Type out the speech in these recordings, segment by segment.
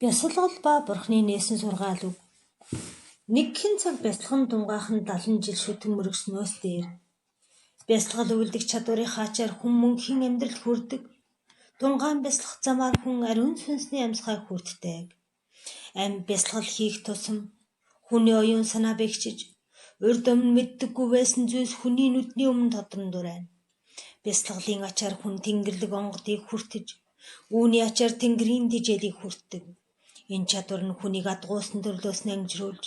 Бясалгал ба Бурханы нээсэн сургаал үг. Нэгхэн цаг бясалган тунгаах нь 70 жил шүтэн мөргөснөөс дээр. Бясалгал үйлдэх чадварынхаа ачаар хүн мөнхийн амьдралд хүрдэг. Тунгаан бясалгах замаар хүн ариун сүнсний амьсгааг хүртдэг. Амь бясалгал хийх тусам хүний оюун санаа бэхжиж, урд өмнө мэддэггүй байсан зүйлс хүний нүдний өмнө тодрон дурайна. Бясалгалын ачаар хүн тэнгэрлэг онгодыг хүртэж, үүний ачаар тэнгэрийн тэжээлийг хүртдэг. Энэ чадвар нь хүнийг адгуусан төрлөөс нь ангижруулж,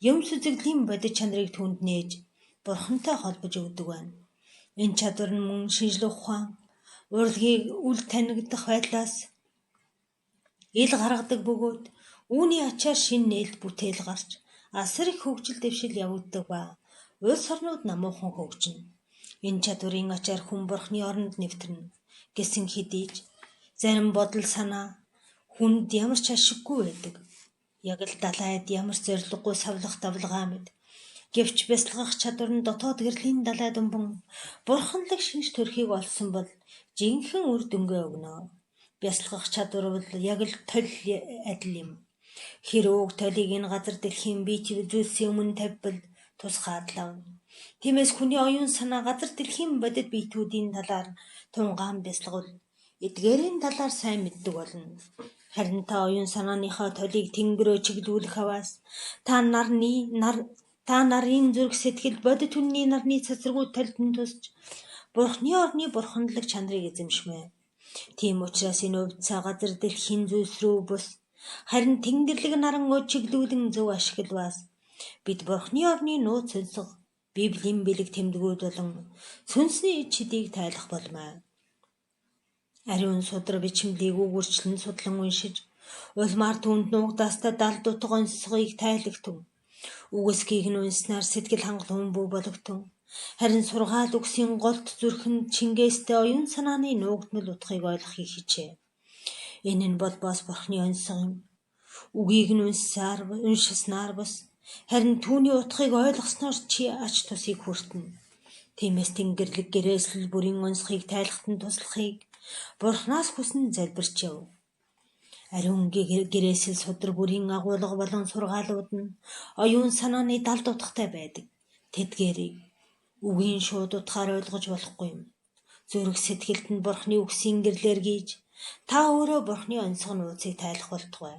юм сүзэглэлийн бодит чанарыг түүнд нээж, Бурхантай холбож өгдөг байна. Энэ чадвар нь мөн шинжлэх ухаан, урлагийг үл танигдах байдлаас ил гаргадаг бөгөөд үүний ачаар шинэ нээлт бүтээл гарч, асар их хөгжил дэвшил явагддаг ба улс орнууд намуухан хөгжинэ. Энэ чадварын ачаар хүн Бурханы оронд нэвтэрнэ гэсэн хэдий ч зарим бодол санаа хүнд ямар ч ашиггүй байдаг. Яг л далайд ямар ч зорилгогүй савлах давлгаа мэт. Гэвч бясалгах чадвар нь дотоод гэрлийн далайд өмбөн бурханлаг шинж төрхийг олсон бол жинхэнэ үр дүнгээ өгнө. Бясалгах чадвар бол яг л толь адил юм. Хэрэв уг толийг энэ газар дэлхийн бие зүйлсийн өмнө тавьбал тусгаадлав. Тиймээс хүний оюун санаа газар дэлхийн бодит биетүүдийн талаар тунгаан бясалгавал эдгээрийн талаар сайн мэддэг болно. Харин та оюун санааныхаа толийг тэнгэрөө чиглүүлэх аваас та нарын зүрх сэтгэл бодит үнэний нарны цацраггүй толид нь тусч Бурханы орны бурханлаг чанарыг эзэмшмээ. Тийм учраас энэ увдисаа газар дэлхийн зүйлс рүү бус харин тэнгэрлэг наран чиглүүлэн зөв ашиглаваас бид Бурханы орны нууц онцгой Библийн бэлэг тэмдгүүд болон сүнсний ид шидийг тайлах болмоо. Ариун судар бичмлийг үгүрчлэн судлан уншиж, улмаар түүнд нуугдаастай далд утга онцгойг тайлагтав. Үгсгийг нь уншсанаар сэтгэл хангалуун бүү бологтов. Харин сургаал үгсийн голд зүрхэнд чингээстэй оюун санааны нуугдмал утгыг ойлгохыг хичээ. Энэ нь бол бас Бурханы онцгой юм. Үгийг нь уншсанаар бус харин түүний утгыг ойлгосноор чи ач тусыг хүртэнэ. Тиймээс тэнгэрлэг гэрээслэл бүрийн онцгойг тайлахад нь туслахыг Бурханаас хүсэн залбирч яв. Ариун гэрээсэл судар бүрийн агуулга болон сургаалууд нь оюун санааны далд утгатай байдаг. Тэдгээрийг үгийн шууд утгаар ойлгож болохгүй юм. Зүрх сэтгэлд нь Бурханы үгсийн гэрлээр гийж та өөрөө Бурханы онцгой нууцыг тайлах болтугай.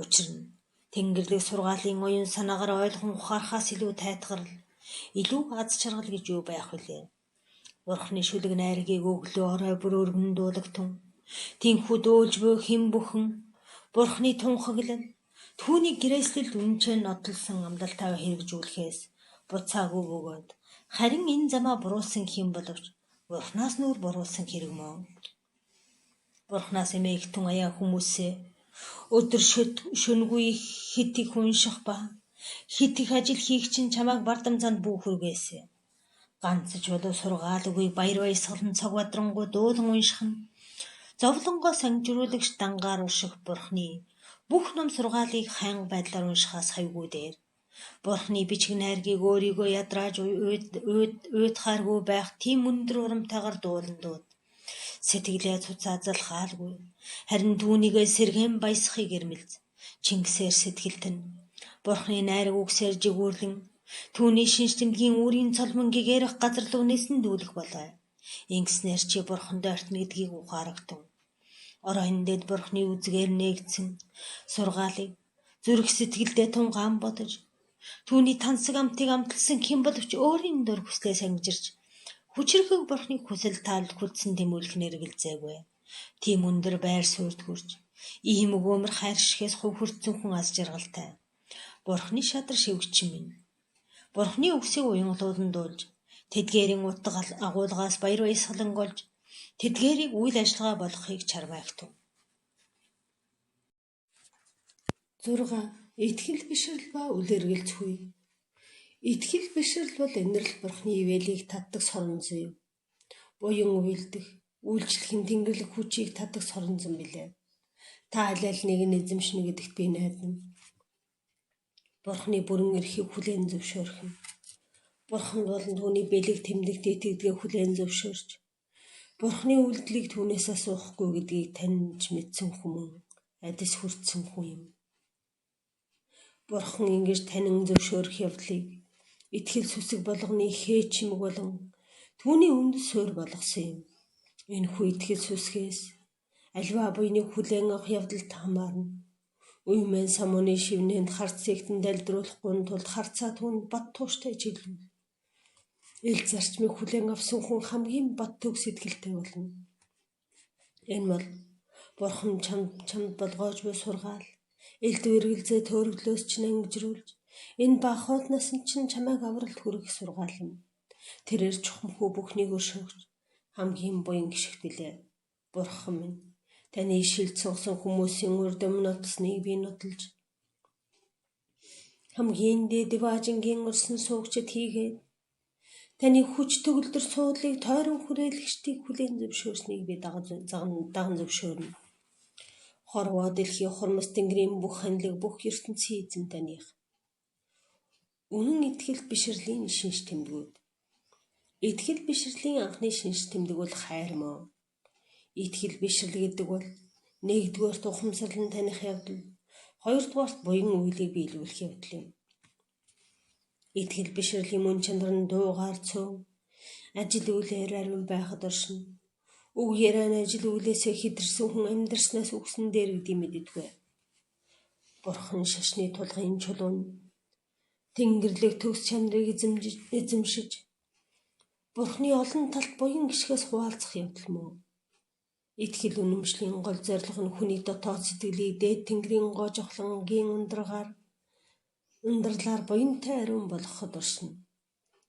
Учир нь тэнгэрлэг сургаалын оюун санаагаар ойлгон ухаарахаас илүү тайтгарл, илүү аз жаргал гэж юу байх вүлээ? Бурханы шүлэг найргийг өглөө орой бүр өргөн дуулагтун. Тэнхүү дүүлж буй хэн бүхэн Бурханы тунхаглал түүний гэрээслэлд үнэнчээ нодолсон амлалтаа хэрэгжүүлэхээс буцаагүй бөгөөд харин энэ замаа буруулсан хэн боловч Бурханаас нүур буруулсан хэрэг мөн. Бурханаас эмээгтэн аяа хүмүүсээ өдөр шөнөгүй хэт их унших ба хэт их ажил хийх чинь чамайг бардам занд бүү хүргээсэй. Ганц ч болов сургаал үгийг баяр баясгалан цог бадрангуй дуулан унших нь зовлонгоос ангижруулагч дангаар урших Бурханы бүх ном сургаалыг хайнга байдлаар уншихаас хавьгүй дээр. Бурханы бичиг найргийг өөрийгөө ядрааж уйдахааргүй байх тийм өндөр урамтайгаар дуулан дууд. Сэтгэлээ цуцаа залхаалгүй харин түүнийгээ сэргээн баясахыг эрмэлз. Чингисээр сэтгэлд нь Бурханы найраг үгсээр жигүүрлэн түүний шинж тэмдгийн үүрийн цолмон гэгээрэх газар руу нисэн дүүлэх болой. Ингэснээр чи Бурханд ойртно гэдгийг ухаарагтав. Оройн дэд Бурханы үзгээр нээгдсэн сургаалыг зүрх сэтгэлдээ тунгаан бодож түүний тансаг амтыг амталсан хэн боловч өөрийн дур хүслээс ангижирч хүчирхэг Бурханыг хүсэл таалал хүлцэн тэмүүлэх нэргэлзээгүй. Тийм өндөр байр суурьд хүрч ийм өгөөмөр хайр шихээс хувь хүртсэн хүн аз жаргалтай. Бурханы шадар шивгчин минь. Бурханы үгсийг уянгалуулан дуулж, тэдгээрийн утга агуулгаас баяр баясгалан олж, тэдгээрийг үйл ажиллагаа болгохыг чармайгтав. 6. Итгэл бишрэл ба үлэргэлзэхүй. Итгэл бишрэл бол энэрл Бурханы ивэлийг татдаг соронзон юм. Буян уйлдах, үйлчлэх нь тэнгэрлэг хүчийг татдаг соронзон билээ. Та аль аль нэг нь эзэмшнэ гэдэгт би найдана. Бурханы бүрэн эрхийг хүлээн зөвшөөрөх нь. Бурхан болон түүний бэлэг тэмдэгт итгэдгээ хүлээн зөвшөөрч, Бурханы үйлдэлийг түүнээс асуухгүй гэдгийг таньж мэдсэн хүмүүн адис хүртсэн хүн юм. Бурхан ингэж танин зөвшөөрөх явдлыг итгэл сүсэг болгоны хээ чимэг болон түүний үндэс суурь болгосон юм. Энэхүү итгэл сүсгээс альва буйныг хүлээн авах явдалд хамаарна. Уйман самууны шивнэнд харц зэгтэн далдруулахгүй тулд харцаа түүнд бат тууштай чиглүүл. Ил зарчмыг хүлээн авсан хүн хамгийн бат төгс итгэлтэй болно. Энэ бол Бурхан чамд болгоож буй сургаал. Элдв эргэлзээ төөрөглөөс чинь ангижруулж энэ бага хоолноос чинь чамайг авралт хүргэх сургаал юм. Тэрээр чухамхүү бүхнийг өршөөгч хамгийн буян гишгт билээ. Бурхан минь, таны шилд сонгосон хүмүүсийн урд өмнө нотсныг би нотолж хамгийн дээд диваажингийн урсан суугчид хийгээд таны хүч төгөлдөр суудлыг тойрон хүрээлэгчдийг хүлээн зөвшөөрснийг би даган зөвшөөрнө. Хорвоо дэлхийн хурмас тэнгэрийн бүх ханилаг бүх ертөнцийн эзэн таних. Үнэн итгэл бишрэлийн шинж тэмдгүүд. Итгэл бишрэлийн анхны шинж тэмдэг бол хайр мөн. Итгэл бишрэл гэдэг бол нэгдүгээрт ухамсарлан таних явдал, хоёрдугаарт буян үйлийг биелүүлэх явдал юм. Итгэл бишрэлийн мөн чанар нь дуугаар цөөн, ажил үйлээр ариун байхад оршино. Үг яриа нь ажил үйлээсээ хэтэрсэн хүн амьдарснаас үхсэн дээр гэдгийг мэддэггүй. Бурхан шашны тулгын чулуун Тэнгэрлэг төгс чанарыг эзэмшиж Бурханы олон талт буян гишгээс хуваалцах явдал мөн. Итгэл үнэмшлийн гол зорилго нь хүний дотоод сэтгэлийг дээд тэнгэрийн гоо жавхлангийн ундралаар буянтай ариун болгоход оршино.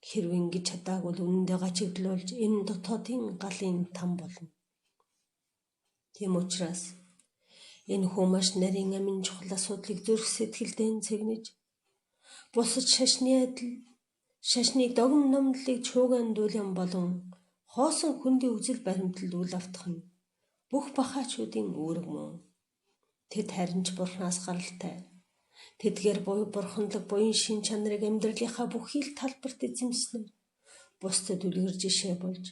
Хэрв ингэж чадаагүй бол үнэндээ гачигдлуулж энэ дотоодын галын там болно. Тийм учраас энэ хүү маш нарийн амин чухал асуудлыг зүрх сэтгэлдээ цэгнэж бусад шашны адил шашны догм номлолыг чууган дуулан болон хоосон хөндийн үзэл баримтлал үл автах нь бүх бахаачуудын үүрэг мөн. Тэд харин ч Бурханаас гаралтай. Тэдгээр бурханлаг буян шин чанарыг амьдралынхаа бүхий л талбарт эзэмснээр бусдад үлгэр жишээ болж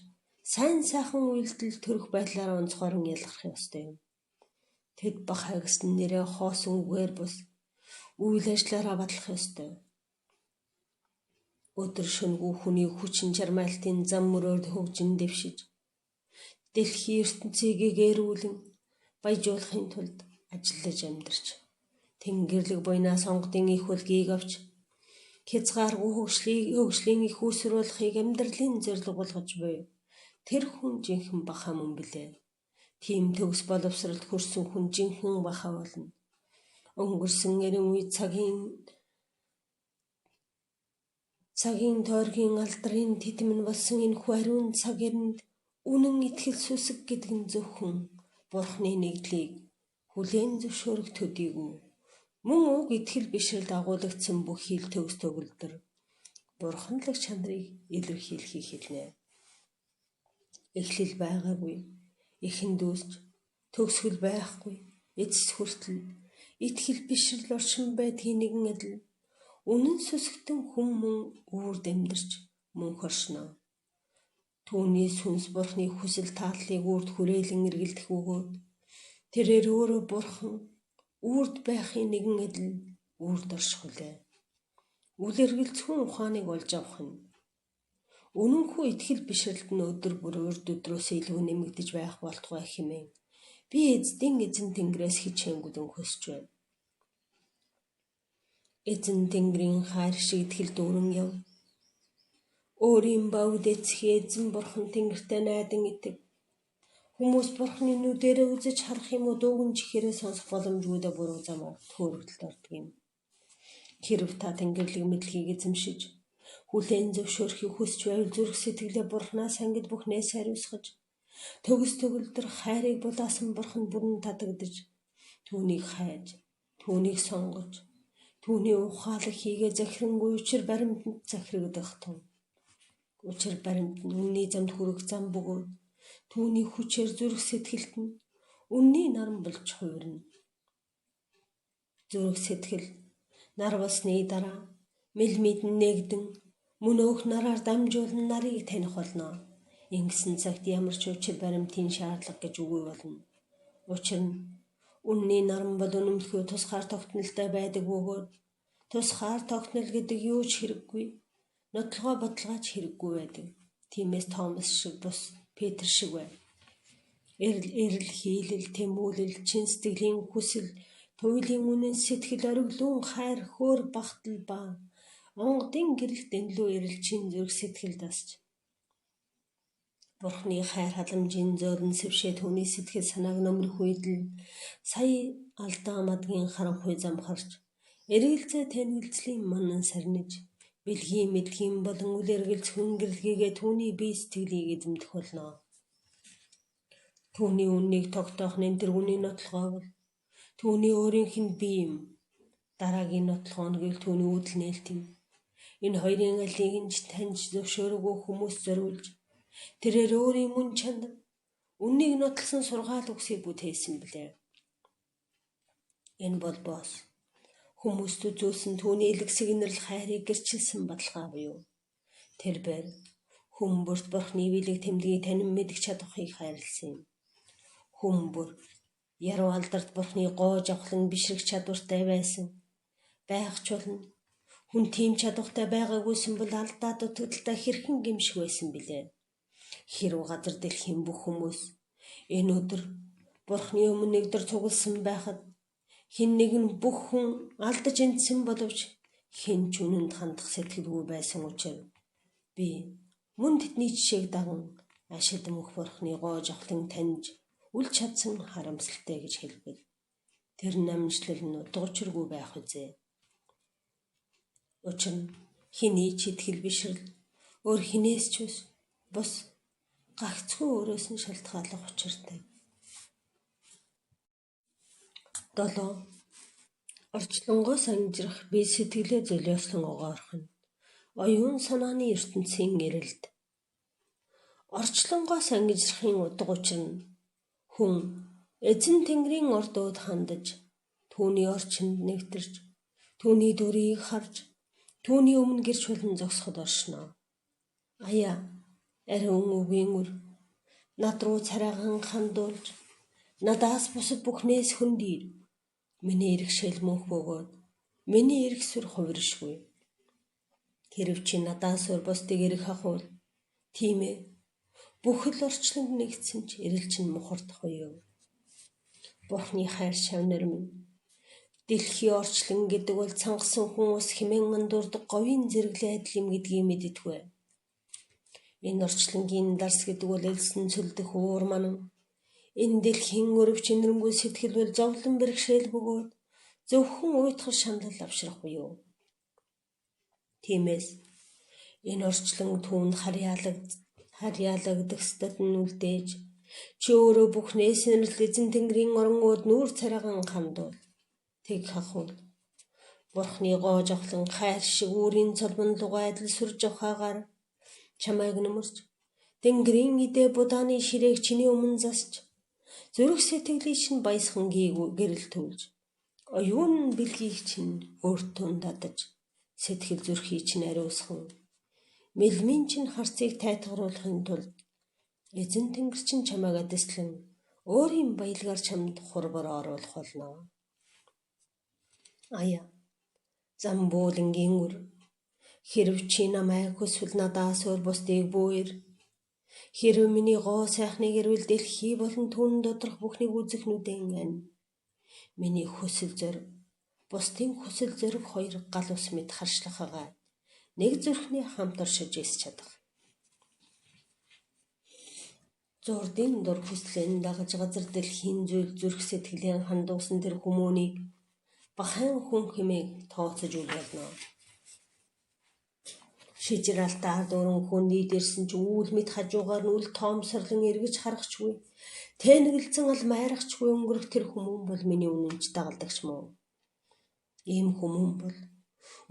сайн сайхан үйлдэл төрөх байдлаараа онцгойрон ялгарх ёстой юм. Тэд бахаа гэсэн нэрээ хоосон үгээр бус үйл ажиллаараа батлах ёстой. Өдөр шөнөгүй хүний хүчин чармайлтын зам мөрөөр хөгжин дэвшиж дэлхийн ертөнцийг гэрүүлэн баяжуулахын тулд ажиллаж амьдарч Тэнгэрлэг буйнаас онгодын их хүлгийг авч хязгааргүй хөгжлийн их үүсвэр болохыг амьдралын зорилго болгож буй тэр хүн жинхэнэ бахаа мөн билээ. Тийм төгс боловсролд хүрсэн хүн жинхэнэ бахаа болно. Өнгөрсөн 90 үе цагийн тойргийн алдрын титэм нь болсон энэхүү ариун цаг эрэнд үнэн итгэл сүсэг гэдэг нь зөвхөн Бурхны нэгдлийг хүлээн зөвшөөрөх төдийгүй мөн уг итгэл бишрэлд агуулгдсан бүх хил төгс төгөлдөр бурханлаг чанарыг илэрхийлэхийг хэлнэ. Эхлэл байгаагүй, эхэнд үүсч төгсгөл байхгүй, эцэс хүртэл итгэл бишрэл оршин байдгийн нэгэн адил үнэн сүсгтэн хүн мөн үүрд амьдарч мөнх оршино. Түүний сүнс Бурхны хүсэл тааллыг үүрд хүрээлэн эргэлдэх бөгөөд тэрээр өөрөө Бурхан үүрд байхын нэгэн адил үүрд орших үлээ. Үл эргэлзэхүүн ухааныг олж авах нь үнэнхүү итгэл бишрэлд нь өдөр бүр урд өдрөөс илүү нэмэгдэж байх болтугай хэмээн би эздийн эзэн Тэнгэрээс хичээнгүлэн хүсэж байна. Эзэн Тэнгэрийн хайр шиг итгэл дүүрэн яв. Өөрийн бовд эцхий эзэн Бурхан Тэнгэртэй найдан итэг. Хүмүүс Бурханы нүдэрээ үзэж харах юм уу дууг нь чихээрээ сонсох боломжгүйдээ буруу замаар төөрөгдөлд ордог юм. Хэрв та Тэнгэрлэг мэдлэгийг эзэмшиж хүлээн зөвшөөрөхийг хүсч байвал зүрх сэтгэлээ Бурханаас ангид бүхнээс хариуцгаж төгс төгөлдөр хайрыг булаасан Бурхан бүрэн татагдаж түүнийг хайж, түүнийг сонгож, түүний ухаалаг хийгээ захирангүй учир баримтанд захирагдах тун. Учир баримт нь үнний замд хүрэх зам бөгөөд түүний хүчээр зүрх сэтгэлд нь үнний наран болж хувирна. Зүрх сэтгэл нар болсны дараа мэл мэдэн нэгдэн мөн өөх нараар дамжуулан нарыг таних болно. Ингэсэн цагт ямар ч учир баримтын шаардлага гэж үгүй болно. Учир нь Үнний наран бол үнэмлэхүй тусгаар тогтнолтой байдаг бөгөөд тусгаар тогтнол гэдэг юу ч хэрэггүй, нотлогоо бодлогоо ч хэрэггүй байдаг. Тиймээс Томас шиг бус Петр шиг байв. Эрэл, хийлэл, тэмүүлэл, чин сэтгэлийн хүсэл, туйлын үнэн сэтгэл, ориглон хайр, хөөр багтал ба онгодын гэрэл дэнлүү эрэл чин зүрх сэтгэл дасч Бурхны хайр халамжийн зөөлөн сэвшээ түүний сэтгэл санааг нөмрөх үед л сая алдаа мадгийн харанхуй замхарч эргэлзээ тэнэгэлцлийн манан сарниж бэлгийн мэдлэгийн болон үл эргэлзэх үнгэрлэгээгээ түүний бие сэтгэлийг эзэмдэх болно. Түүний үннийг тогтоох нэн тэргүүний нотлогоо бол түүний өөрийнх нь бие юм. Дараагийн нотлогоо нь гэвэл түүний үүдэл нээлт юм. Энэ хоёрын алийг нь ч таньж зөвшөөрөөгүй хүмүүс зориулж тэрээр өөрийн мөн чанар үннийг нотлсон сургаал үгсийг бүтээсэн билээ. Энэ бол бос хүмүүст үзүүлсэн түүний элгэсэг инэрл хайрыг гэрчилсэн баталгаа буюу тэр бэр хүн бүрт Бурхны биелэг тэмдгийг танин мэдэх чадварыг хайрлсан юм. Хүн бүр яруу алдарт Бурхны гоо жавхлан бишрэх чадвартай байсан байх ч болно. Хүн тийм чадвартай байгаагүйсэн бол алдаа дутагдaltaй хэрхэн гэмших байсан билээ. Хэрв газар дэлхийн бүх хүмүүс энэ өдөр Бурхны өмнө нэгдэр цугласан байхад хэн нэг нь бүх хүн алдаж эндсэн боловч хэн ч үнэнд хандах сэтгэлгүй байсан учраас би мөн тэдний жишээг даган ашид мөнх Бурхны гоо жавхлан таньж үл чадсан харамсалтай гэж хэлбэл тэр намжлал нь утга учиргүй байх үзээ. Учир нь хэний ч итгэл бишрэл өөр хинээс ч бус гагцхүү өөрөөс нь шалтгааллах учиртай. 7. Орчлонгоос ангижрах бие сэтгэлээ золиослон огоорох нь оюун санааны ертөнцийн эрэлт. Орчлонгоос ангижрахын утга учир нь хүн эзэн Тэнгэрийн ордууд хандаж, түүний орчинд нэвтэрч, түүний дүрийг харж, түүний өмнө гэрч болон зогсоход оршино. Аяа, ариун үгийн үр над руу царайгаан хандуулж, надаас бусад бүхнээс хөндийр. Миний эрхшээл мөнх бөгөөд миний эрх сүр хувиршгүй. Хэрв чи надаас өөр бусдыг эрх ахуул, тийм ээ, бүхэл орчлонд нэгдсэн ч эрэл чинь мухардах юу. Бурхны хайр шавнар минь, дэлхийн орчлон гэдэг бол цангасан хүн ус хэмээн андуурдаг говийн зэрэглээ адил юм гэдгийг мэддэггүй. Энэ орчлонгийн дарс гэдэг бол элсэн цөлдөх уур манан. Энэ дэлхийн өрөвч инэрэнгүй сэтгэл бол зовлон бэрхшээл бөгөөд зөвхөн уйтгар шаналл авшрах буюу. Тиймээс энэ орчлон түүнд харьяалагдах ёстод нь үлдээж чи өөрөө бүхнээс инэрл эзэн Тэнгэрийн оронгууд нүүр царайгаан хандуул. Тэг хахуул. Бурхны гоо жавхлан хайр шиг үүрийн цолбон лугаа адил сүрж явхаагаар чамайг нөмөрч Тэнгэрийн идэ будааны ширээг чиний өмнө засч зүрх сэтгэлийг чинь баясхан гэрэл төвлж оюун бэлгийг чинь өөртөө дадаж сэтгэл зүрхийг чинь ариусхан мэлмийн чинь харцыг тайтгаруулахын тулд эзэн Тэнгэр чинь чамайг адислан өөрийн баялгаар чамд хурбар оруулах болно. Аяа, замбуулангийн үр, хэрв чи намайг хүсвэл надаас өөр бусдыг бүүр. Хэрв миний гоо сайхныг ирвэл дэлхий болон түүн доторх бүхнийг үзэх нүдэн ань. Миний хүсэл зориг, бусдын хүсэл зориг хоёр гал ус мэт харшлахагаа нэг зүрхний хамт оршиж эс чадах. Зурдын дур хүслэн дагаж газар дэлхийн зүйл зүрх сэтгэлийн хандуусан тэр хүмүүнийг бахайн хүн хэмээх тооцож үл болно. Шижир алтаар дүүрэн хүн нийт ирсэн ч үүл мэт хажуугаар нь үл тоомсорлон эргэж харахчгүй, тэнэгэлзэн ал майрахчгүй өнгөрөх тэр хүмүүн бол миний үнэнч дагалдагч мөн. Ийм хүмүүн бол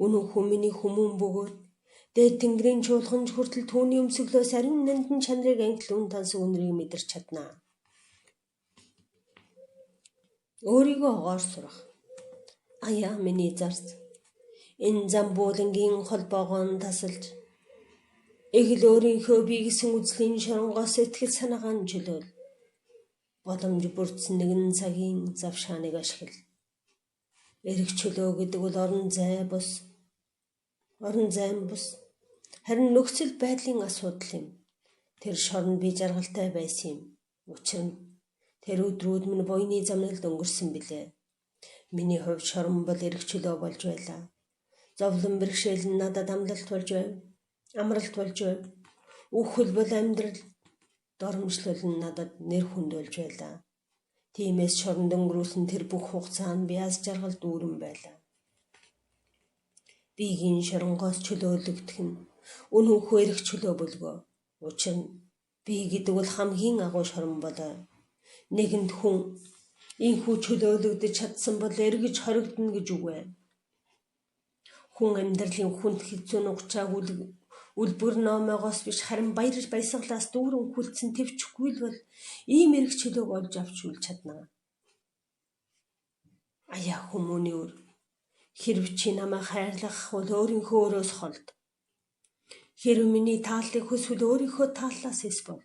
үнэн хүн миний хүмүүн бөгөөд дээд Тэнгэрийн чуулганч хүртэл түүний өмсөглөөс ариун нандин чанарыг ангил үн тансаг үнэрийг мэдэрч чадна. Өөрийгөө огоор сурах. Аяа миний зарц. Энэ замбуулангийн холбоогоо тасалж эгэл өөрийнхөө бие гэсэн үзлийн шоронгоос сэтгэл санаагаа нь чөлөөл. Боломж бүрдсэн нэгэн цагийн завшааныг ашигла. Эрх чөлөө гэдэг бол орон зайн бус харин нөхцөл байдлын асуудал юм. Тэр шоронд би жаргалтай байсан юм. Учир нь тэр өдрүүд минь буяны замналд өнгөрсөн билээ. Миний хувьд шорон бол эрх чөлөө болж байлаа. Зовлон бэрхшээл нь надад амлалт болж байв. Амралт болж байв. Үхэл бол амьдрал, доромжлол нь надад нэр хүнд болж байлаа. Тиймээс шоронд өнгөрүүлсэн тэр бүх хугацаа нь би аз жаргал дүүрэн байлаа. Биеийн шоронгоос чөлөөлөгдөх нь үнэнхүү эрх чөлөө бөлгөө. Учир нь би гэдэг бол хамгийн агуу шорон болоо. Нэгэнд хүн энхүү чөлөөлөгдөж чадсан бол эргэж хоригдоно гэж үгүй. Хүн амьдралын хүнд хэцүү нугачааг үлбэр номоогоос биш харин баяр баясгалаас дүүрэн хүлцэн тэвчихгүй л бол ийм эрх чөлөөг олж авч үл чадна. Аяа хүмүүний өр, хэрв чи намайг хайрлах бол өөрийнхөө өрөөс холд. Хэрв миний тааллыг хүсвэл өөрийнхөө тааллаас эс бол.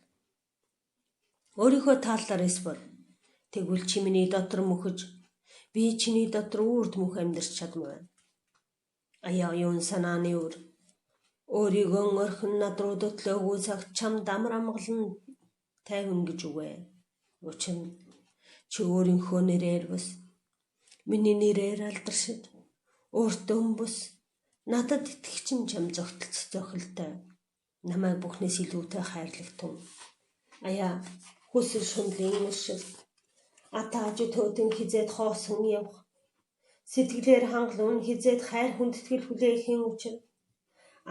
Өөрийнхөө тааллаар эс бол. Тэгвэл чи миний дотор мөхөж, би чиний дотор үрд мөх амьдарч чадмаа. Аяа оюун санааны өр, өөрийгөө орхин над руу хөтлөөгүй цагт чамд амар амгалан тайван гэж үгүй. Учир нь чи өөрийнхөө нэрээр бус миний нэрээр алдаршид өөртөө бус надад итгэх чинь чам зохилтой. Намайг бүхнээс илүүтэй хайрлагтун. Аяа хүсэл шунлын уршил атааж төөдөн хизээд хоосон явах. Сэтгэлээр хангалуун хизээд хайр хүндэтгэл хүлээхийн учир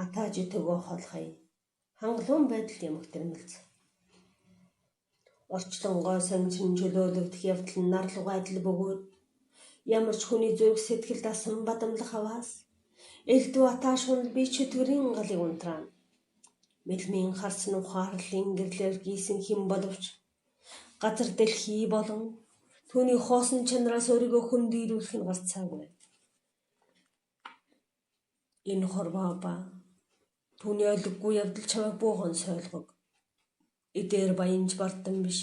атааж төгөө холхой. Хангалуун байдал ямагтэрмэлц. Орчлонгоо санжин чөлөөлөгдөх явдал нь нарлугай адил бөгөөд ямар ч хүний зүрх сэтгэлд асан бадамлах аваас элдв атаа шунал би чөтгөрийн галыг унтраана. Мэлмийн харц нь ухаарлын гэрлээр гийсэн хэн боловч газар дэлхий болон түүний хоосон чанараас өөрийгөө хөндийрүүлэх нь гарцаагүй. Энэ хорвоо ба түүний ойлгогүй явдал чамайг буухан сойлгог. Эдээр баянж бардам биш.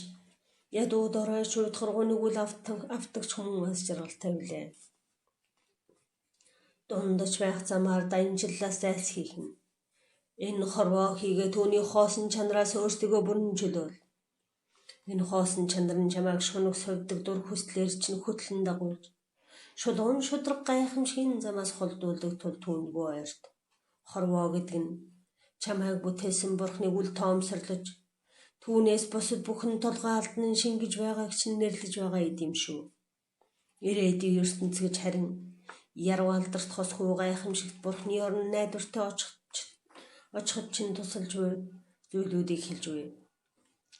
Ядуу дорой шуудхар гунигуул автагч хүмүүн аз жаргалтай билээ. Дундаж байх замаар данчлалаас зайлсхийх нь. Энэ хорвоо хийгээ түүний хоосон чанараас өөртөө бүрэн чөлөөл. Энэ хоосон чанар нь чамайг шунаг сувдаг дур хүслээр чинь хөтлөн дагуулж шулуун шудраг гайхамшигын замаас холдуулдаг тул түүнгүй ойрт. Хорвоо гэдэг нь чамайг бүтээсэн бурхныг үл тоомсорлож түүнээс бусад бүхэн толгой алдан шингэж байгааг чинь нэрлэж байгаа эд юм шүү. Ирээдүйн ертөнц гэж харин яруу алдарт хосгүй гайхамшигт бурхны орон найдвартай очиход чинь тусалж буй зүйлүүдийг хэлж буй.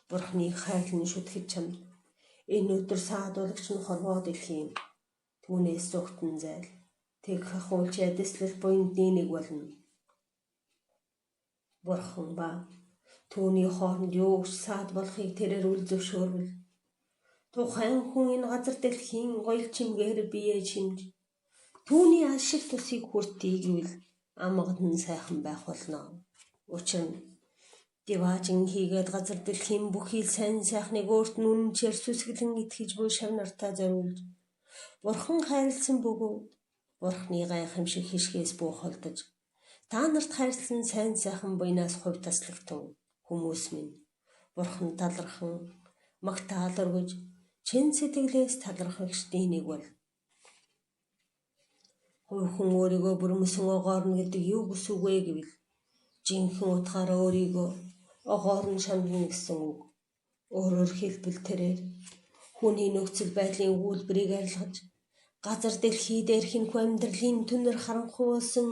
Бурхны хайр нь шүтгэж чамд энэ өдөр саадуулагч нь хорвоо дэлхий юм. Түүнээс зүгтэн зайл. Тэг хахуулж ядислал буяндны нэг болно. Бурхан ба түүний хооронд юу ч саад болохыг тэрээр үл зөвшөөрвөл. Тухайн хүн энэ газар дэлхийн гоёл чимгээр бие чимж түүний ашиг тусыг хүртье гэвэл амгад нь сайхан байх болно. Учир нь диваажин хийгээд газар дэлхийн бүхий л сайн сайхныг өөрт нь үнэнчээр сүсгэлэн итгэж буй шав нартаа зориулж Бурхан хайрлсан бөгөөд Бурханы гайхамшиг хишгээс бүү холдож та нарт хайрлсан сайн сайхан буйнаас хувь таслагдав. Хүмүүс минь Бурхан талархан магтаал өргөж чин сэтгэлээс талархагчдын нэг бол. Хувь хүн өөрийгөө бүрмөсөн огоорно гэдэг юу гэсэн үг вэ гэвэл жинхэнэ утгаараа өөрийгөө огоорн шанална гэсэн үг. Өөрөөр хэлбэл тэрээр хүний нөхцөл байдлын өгүүлбэрийг арилгаж газар дэлхий дээр хинхүү амьдралын түнэр харанхуй болсон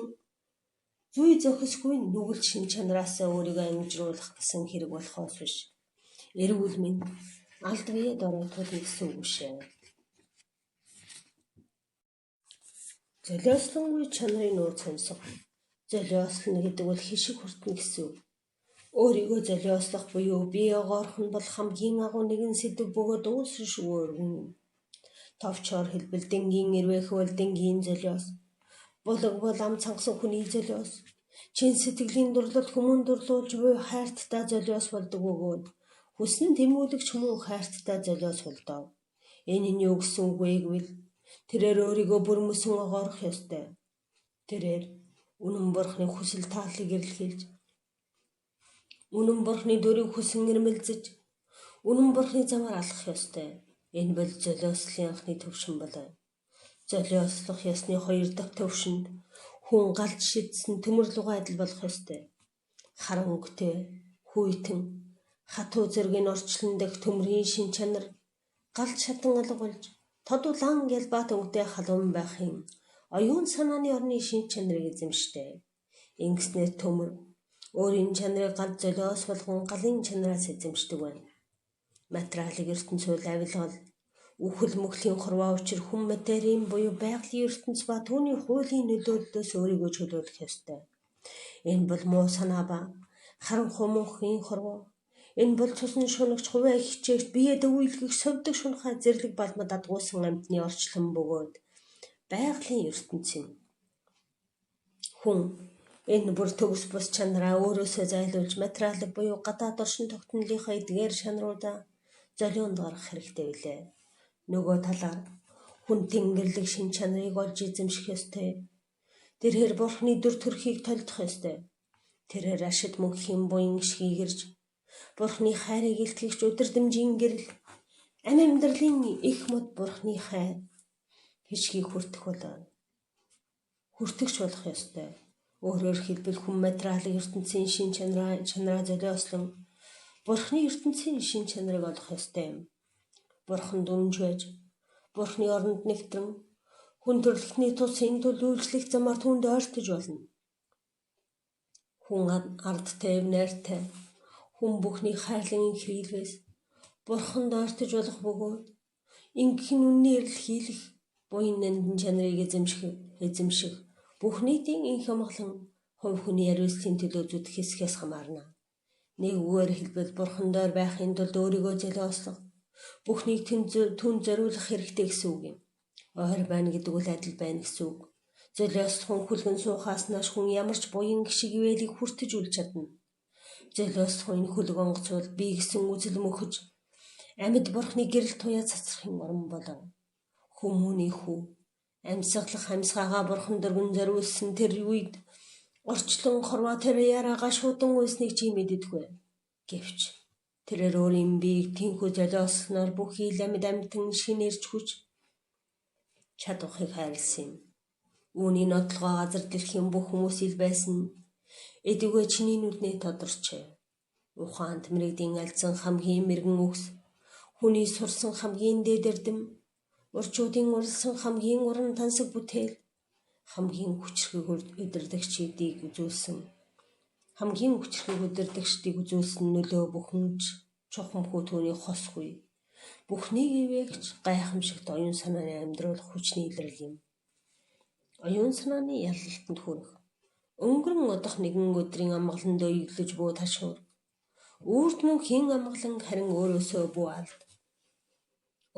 зүй зохисгүй нүгэл шин чанараасаа өөрийгөө амжируулах гэсэн хэрэг болохоос биш. Эрүүл мэнд алд бие доройтол гэсэн үг шээ. Золиослонгүй чанарын нууц сонсох. Золиослоно гэдэг бол хишиг хүртэнэ гэсэн үг. Өөрийгөө золиослох буюу бие огоорох нь бол хамгийн агуу нэгэн сэдэв бөгөөд үүсэн шүү өргөн юм. Товчоор хэлбэл дэнгийн эрвээх бол дэнгийн золиос. Булаг бол ам цангасан хүний золиос. Чин сэтгэлийн дурлал хүмүүн дурлуулж буй хайрттай золиос болдог бөгөөд Хүсэн тэмүүлэгч хүмүүн хайрттай золиос холдов. Энэ нь юу гэсэн үг вэ гэвэл тэрээр өөрийгөө бүр мөсөн огоорох ёстой. Тэрээр үнэн бурхны хүсэл тааллыг эрэлхийлж, үнэн бурхны дүрийг хүсэн ирмэлзэж, үнэн бурхны замаар алхах ёстой. Энэ бол золиослын анхны төвшин болов. Золиослох ёсны хоёр дахь төвшөнд хүн галж шидсэн төмөрлөгөө адил болох ёстой. Хар өнгөтэй, хүйтэн, хатуу зэргийн орчлон дэх төмрийн шин чанар галж шатан алга болж тод улаан гялбат өнгөтэй халуун байхын оюун санааны орны шин чанарыг эзэмшдэг. Ингэснээр төмөр өөрийн чанарыг гал золиос болгон галын чанараас эзэмшдэг байна. Материалын ертөнц бол авилгал, үхэл мөхлийн хорвоо учир хүн материйн буюу байгалийн ертөнц ба түүний хуулийн нөлөөллөөс өөрийгөө чөлөөлөх ёстой. Энэ бол муу санаа ба харанхуй мөнхийн хорвоо. Энэ бол цусан шунагч хувиа хичээгч бие дөвөөлгөх совдог шунхаа зэрлэг балмад адгуусан амьтны орчлон бөгөөд байгалийн ертөнц юм. Хүн энэ бүр төгс бус чанараа өөрөөсөө зайлуулж материалыг буюу гадаад оршин тогтнолынхаа эдгээр чанаруудаа золионд гаргах хэрэгтэй билээ. Нөгөө талаар хүн тэнгэрлэг шин чанарыг олж эзэмших ёстой. Тэрээр бурхны дүр төрхийг толдох ёстой. Тэрээр ашид мөнхийн буян гишгийг ирж бурхны хайрыг илтгэгч өдөрдмжийн гэрэл амь амьдралын их мод бурхны хайр хишгийг хүртэх болоо. Хүртэгч болох ёстой. Өөрөөр хэлбэл хүн материалын ертөнцийн шин чанараа золиослон бурхны ертөнцийн шин чанарыг олох ёстой юм. Бурханд үнэнч байж, бурхны оронд нэгтрэн хүн төрөлхтний тус энэ тул үйлчлэх замаар түүнд ойртож болно. Хүн ардтай, найртай, хүн бүхний хайрлан хэрэглээс бурханд ойртож болох бөгөөд ингэх нь үннээр эрэлхийлэх буян нандин чанарыг эзэмших бүх нийтийн инх амгалан хувь хүний ариуслын төлөө зүтгэх хэсгээс хамаарна. Нэг үгээр хэлбэл бурхан доор байхын тулд өөрийгөө золиослох, бүхнийг түн зориулах хэрэгтэй гэсэн үг юм. Ойр байна гэдэг үл адил байна гэсэн үг. Золиослох хүлгэн суухаас нааш хүн ямар ч буян гишиг ивэлийг хүртэж үл чадна. Золиослох энэ хүлэг онгоц бол бие гэсэн үзэл мөхөж амьд бурхны гэрэл туяа цацрахын орон болов. Хүмүүний хүү амьсгалах амьсгаагаа бурхан дөрвөн зориулсан тэр үед орчлон хорвоо тэр яриагаа шуудан үйснийг чи мэддэггүй. Гэвч тэрээр өөрийн биеийг тэнхүү золиослоноор бүхий л амьд амьтан шинээрч хүч чадвахыг хайрлсан юм. Үүний нотлогоо газар дэлхийн бүх хүмүүс ил байсан. Эдүгэ чиний нүднээ тодорчээ. Ухаанд мэрэгдийн альцсан хамгийн мэрэгэн үгс, хүний сурсан хамгийн дээд эрдэм, урчуудын уралсан хамгийн уран тансаг бүтээл, хамгийн хүчрхэг удирдагчдыг үзүүлсэн. Хамгийн хүчрхэг удирдагчдыг үзүүлсэн нөлөө бүхэнч чухамхүү түүний хосгүй. Бүхнийг ивээгч гайхамшигт оюун санааны амьдруулах хүчний илрэл юм. Оюун санааны ялалтанд хүрэх. Өнгөрөн одох нэгэн өдрийн амгаланд өйглөж бүү ташуур. Үрд мөнхийн амгалан харин өөрөөсөө бүү алд.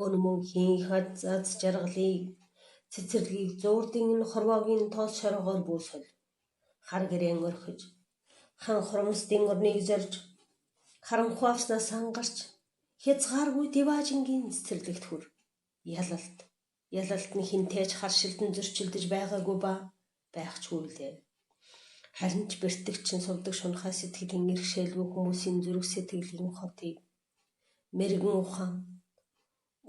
Өн мөнхийн аз жаргалыг цэцэрлэгийг зуурдын энэ хорвоогийн тоос шоргоор бүү соль. Хар гэрээн орхиж, хан хурамсдын орныг зорж, харанхуй авснаас ангарч, хязгааргүй диваажингийн цэцэрлэгт хүр. Ялалт. Ялалт нь хинтээж харшилдан зөрчилдөж байгаагүй ба байхчгүй лээ. Харин ч бэртэгчин сувдаг шунхаа сэтгэлийн иргэшээлгүй хүмүүсийн зүрх сэтгэлийн хотыг мэрэгэн ухаан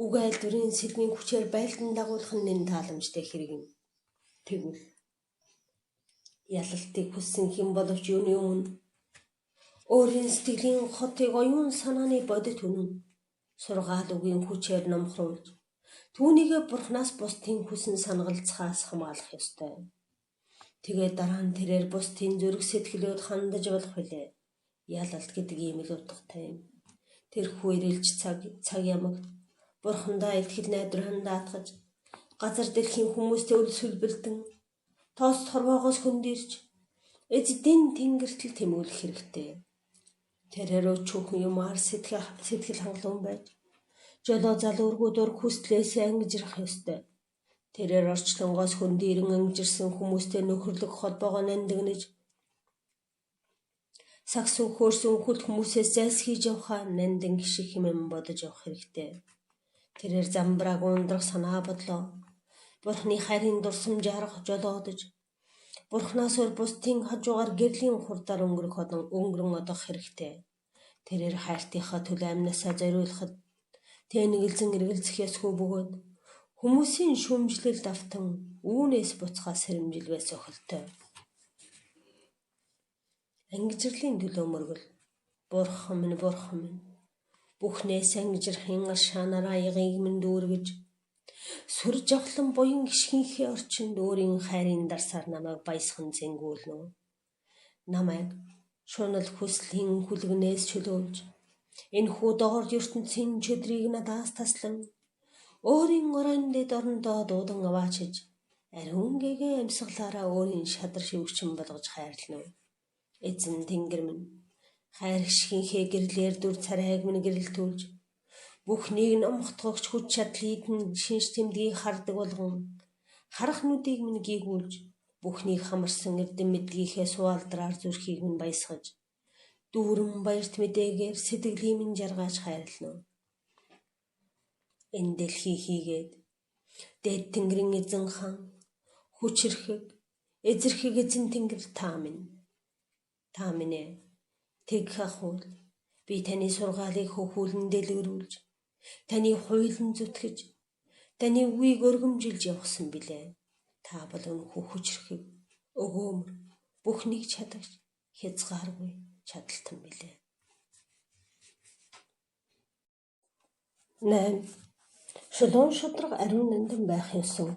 үг айлдварын сэргийн хүчээр байлдан дагуулах нь нэн тааламжтай хэрэг юм. Тэгвэл ялалтыг хүссэн хэн боловч юуны өмнө өөрийн сэтгэлийн хотыг оюун санааны бодит үнэн сургаал үгийн хүчээр номхруулж түүнийгээ бурхнаас бусдын хүсэн санагалцахаас хамгаалах ёстой. Тэгээд дараа нь тэрээр бусдын зүрх сэтгэлүүд хандаж болох билээ. Ялалт гэдэг ийм л утгатай юм. Тэрхүү ирэлж цаг ямагт бурхандаа итгэл найдвар даатгаж газар дэлхийн хүмүүстэй өлсөлбөлдөн тоос торвоогоос хөндөрч эздийн тэнгэртэл тэмүүлэх хэрэгтэй. Тэрээр өчүүхэн юмар сэтгэл хангалуун байж жолоо залуургүй дур хүслээсээ ангижрах ёстой. Тэрээр орчлонгоос хөндийрэн ангижирсан хүмүүстэй нөхөрлөх холбоогоо нандинаж Сагсан хөөрсөн хөл хүмүүсээс зайлсхийж явахаа нандин гишиг хэмээн бодож явах хэрэгтэй. Тэрээр замбрааг ундрах санаа бодлоо. Бурхны хайрын дурсамжаар жолоодож, Бурханаас өөр бусдын хажуугаар гэрлийн хурдаар өнгөрөн одох хэрэгтэй. Тэрээр хайртынхаа төлөө амнасаа зориулахад тэнэгэлзэн эргэлзэх ёсгүй бөгөөд хүмүүсийн шүүмжлэлд автан үүнээс буцхаа сэрэмжилбэ сохилтой. Ангижрлын төлөө мөргөл. Бурхан минь, Бурхан минь, бүхнээс ангижрахын аршаанаараа ягийг минь дүүргэж, сүр жавхлан буян гишгийнхээ орчинд өөрийн хайрын дарсаар намайг баясхан зэнгүүлнэ үү? Намайг шунал хүслийн хүлгэнээс чөлөөлж, энэхүү доор ертөнцийн чөдрийг надаас таслан, өөрийн оройн дэд орондоо дуудан аваачиж, ариун гэгээ амьсгалаараа өөрийн шадар шивгчин болгож хайрлана уу? Эзэн Тэнгэр минь, хайр гишгийнхээ гэрлээр дүр царайг минь гэрэлтүүлж, бүхнийг номхотгогч хүч чадлын шинж тэмдгийг хардаг болгон, харах нүдийг минь гийгүүлж, бүхнийг хамарсан эрдэм мэдлэгийнхээ суулдраар зүрхийг минь баясгаж, дүүрэн баярт мэдээгээр сэтгэлийг минь жаргааж хайрлана уу? Энэ дэлхий хийгээд дээд тэнгэрийн эзэн хаан, хүчирхэг, эзэрхэг эзэн тэнгэр та минь. Та минь ээ, тэгэх ахуул би таны сургаалыг хөхүүлэн дэлгэрүүлж, таны хуйлан зүтгэж, таны үгийг өргөмжилж явсан билээ. Та бол үнэхүү хүчирхэг, өгөөмөр, бүхнийг чадагч, хязгааргүй чадалтан билээ. 8. Шулуун шударга ариун нандин байх ёсон.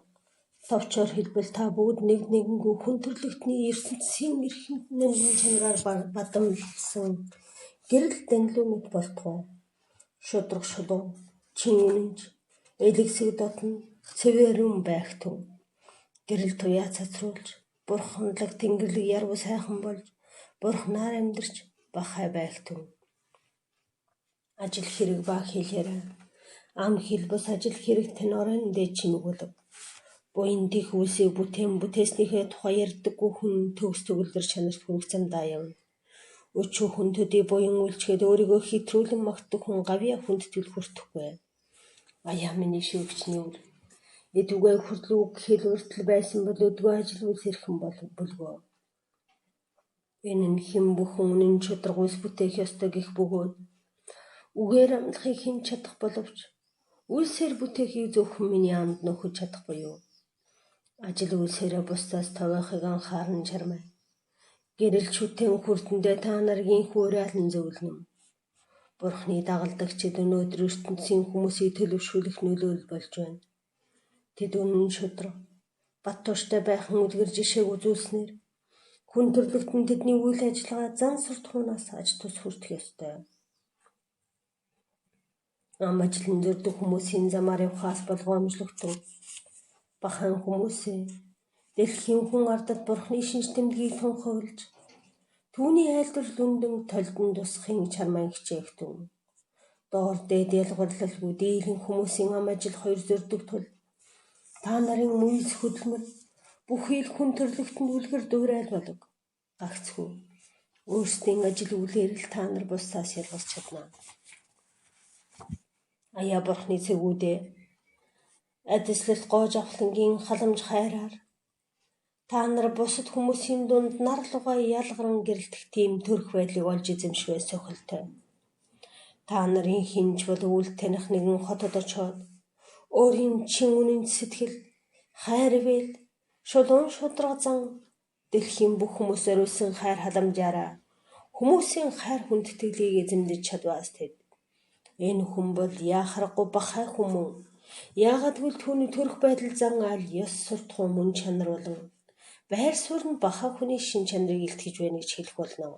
Товчоор хэлбэл та бүгд нэг нэгэнгүй хүн төрлөختний ертөнцийн эрхэм нандин чанараар бадамлсан гэрэл данилуу мэт болтугай. Шударга шулуун, чин үнэнч, элэгсэг дотно, цэвэрэн байх түн. Гэрэл туяа цацруулж, бурханлаг тэнгэрлэг яруу сайхан болж, бурхнаар амьдарч бахай байх түн. Ажил хэрэг ба хэл яриа. Ам хэл бус ажил хэрэг тань оройн дээд чимэг болов. Буян дэх үйлсийг бүтээн бүтээснийхээ тухай ярьдаггүй хүн төгс төгөлдөр чанарт хүрэх замдаа явна. Өчүү хүн төдий буян үйлчгээд өөрийгөө хэтрүүлэн магтдаг хүн гавьяа хүндэтгэл хүртэхгүй. Аяа миний шивгчний үр. Эдүгээ хүртэл үг хэл уртл байсан бол өдгөө ажил үйлс эрхэм бөлгөө. Энэ нь хэн бүхэн үнэн шударга үйлс бүтээх ёстой гэх бөгөөд үгээр амлахыг хэн чадах боловч үйлсээр бүтээхийг зөвхөн миний амд нөхөж чадахгүй юу? Ажил үйлсээрээ бусдаас товоохыг анхааран чармай. Гэрэл шүтэн хүрдэндээ та нарыг энэхүү уриалан зөвлөнө. Бурхны дагалдагчид өнөөдөр ертөнцийн хүмүүсийг төлөвшүүлэх нөлөөлөл болж байна. Тэд үнэн шударга, бат тууштай байхын үлгэр жишээг үзүүлснээр хүн төрлөختөн тэдний үйл ажиллагаа зан суртахуунаас аж тус хүртэх ёстой. Ам ажлын зөрдөг хүмүүсийн замаар явхаас болгоомжлогдсон. Бахан хүмүүсээ дэлхийн хүн ардад Бурхны шинж тэмдгийг тунхаглаж, түүний айлдварлал үндэнд толдон тусахын чармайн хичээх түн. Доор дээд ялгуурлалгүй дийлэн хүмүүсийн ам ажил хоёр зөрдөг тул та нарын мүйс хөдөлмөр бүхий л хүн төрлөختөнд үлгэр дуурайл болов. Гагцхүү өөрсдийн ажил үйлээр л та нар бусдаас ялгарч чадна. Аяа Бурхны цэгүүдээ адислалт гоож авхлангийн халамж хайраар та нар бусад хүмүүсийн дунд нар лугай ялгаран гэрэлтэх тийм төрх байдлыг олж эзэмшвэ сохилтой. Та нарын хинч бол үл таних нэгэн хотод очоод өөрийн чин үнэн сэтгэл, хайр ивэл, шулуун шударга зан дэлхийн бүх хүмүүс зориулсан хайр халамжаараа хүмүүсийн хайр хүндэтгэлийг эзэмдэж чадваас тэд. Энэ хүн бол яахаргагүй бахай хүмүүн. Яагаад гэвэл түүний төрх байдал зан айл ёс суртахуун мөн чанар болон байр суурь нь бахай хүний шин чанарыг илтгэж байна гэж хэлэх болно.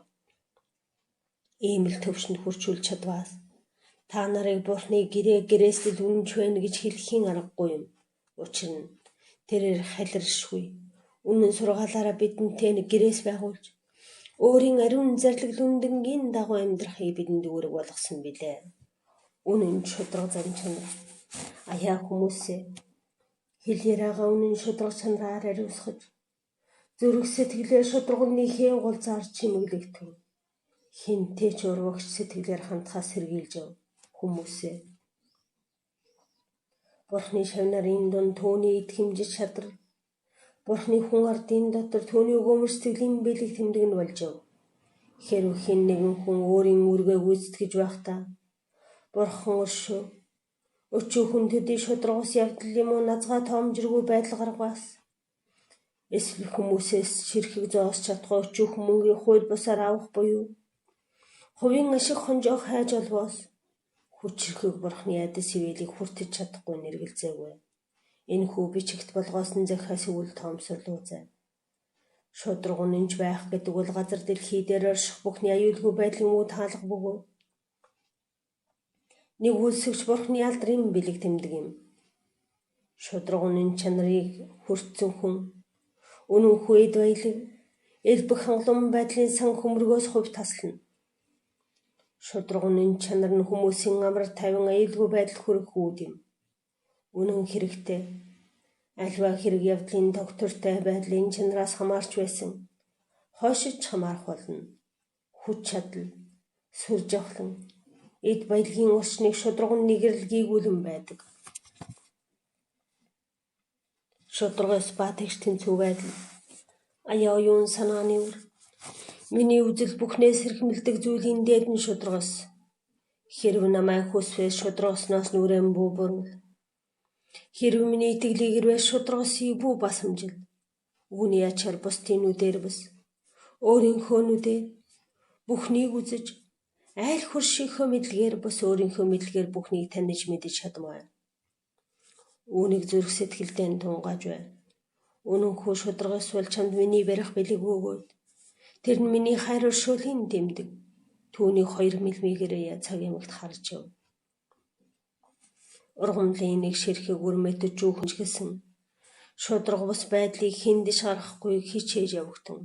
Ийм л төвшөнд хүрчүүлж чадваас та нарыг Бурхны гэрээ гэрээслэл үнэнч байна гэж хэлэхийн аргагүй юм. Учир нь тэрээр халиршгүй үнэн сургаалаараа бидэнтэй нэг гэрээс байгуулж өөрийн ариун зарлиг үндэндгийн дагуу амьдрахыг бидэнд үүрэг болгосон билээ. Үнэн шударга зан чанар. Аяа хүмүүсээ хэл яриагаа үнэн шударга чанараар ариусгаж зүрх сэтгэлээ шударга үннийхээ гулзаар чимэглэгдэв. Хэнтэй ч урвагч сэтгэлээр хандахаас сэргийлж яв хүмүүсээ. Бурхны шавь нарын дунд түүний итгэмжит шадрал, Бурхны хүн ардын дотор түүний өгөөмөр сэтгэлийн бэлэг тэмдэг нь болж яв. Хэрв хэн нэгэн хүн өөрийн үүргээ гүйцэтгэж байхдаа Бурхан өршөө өчүүхэн төдий шударгаас явдал юм уу назгаа тоомжиргүй байдал гаргаас эсвэл хүмүүсээс ширхэг зоос чадахгүй өчүүхэн мөнгийг хууль бусаар авах буюу хувийн ашиг хонжоох хайж олвоос хүчирхэг Бурхны айдас ивэлийг хүртэж чадахгүй нэргэлзээгүй. Энэхүү бичигт болгоосон захиас үл тоомсорлоо. Шударга үнэнч байх гэдэг бол газар дэлхий дээр орших бүхний аюулгүй байдлын үд хаалга бөгөөд нэгүүлсэгч Бурхны алдрын бэлэг тэмдэг юм. Шударга үнэн чанарыг хүртсэн хүн үнэнхүү эд баялаг элбэг хангалуун байдлын сан хөмргөөс хувь таслана. Шударга үнэн чанар нь хүмүүсийн амар тайван аюулгүй байдал хүрэх үүд юм. Үнэн хэрэгтэй альва хэрэг явдлын тогтвортой байдлын чанараас хамаарч байсан хойшиж хамаарах болно. Хүч чадал, сүр жавхлан, эд баялагын орчныг шударга нь нэгэрэл гийгүүлэн байдаг. Шударгаас ба тэгш тэнцүү байдал, аяа оюун санааны үр, миний үзэл бүхнээс эрхэмлэдэг зүйлийн дээд нь шударгаас. Хэрв намайг хүсвэл шударгасноос нүрэн бүү буруул. Хэрв миний итгэлийг ирвэл шударгасыг бүү басамжил. Үүний ачаар бусдын нүдээр бус, өөрийнхөө нүдээр бүхнийг үзэж, айл хөршийнхөө мэдлэгээр бус өөрийнхөө мэдлэгээр бүхнийг таних мэдэж чадмаа. Үүнийг зүрх сэтгэлдээ тунгааж бай. Үнэнхүү шударгаас бол чамд миний барих бэлэг бөгөөд тэр нь миний хайр өршөөлийн тэмдэг. Түүнийг хоёр мэлмигээрээ цаг ямагт харж яв. Ургамлын нэг ширхэг үр мэт жүүхэн ч гэсэн шударга бус байдлыг хэнд ч гаргахгүй хичээж явагтун.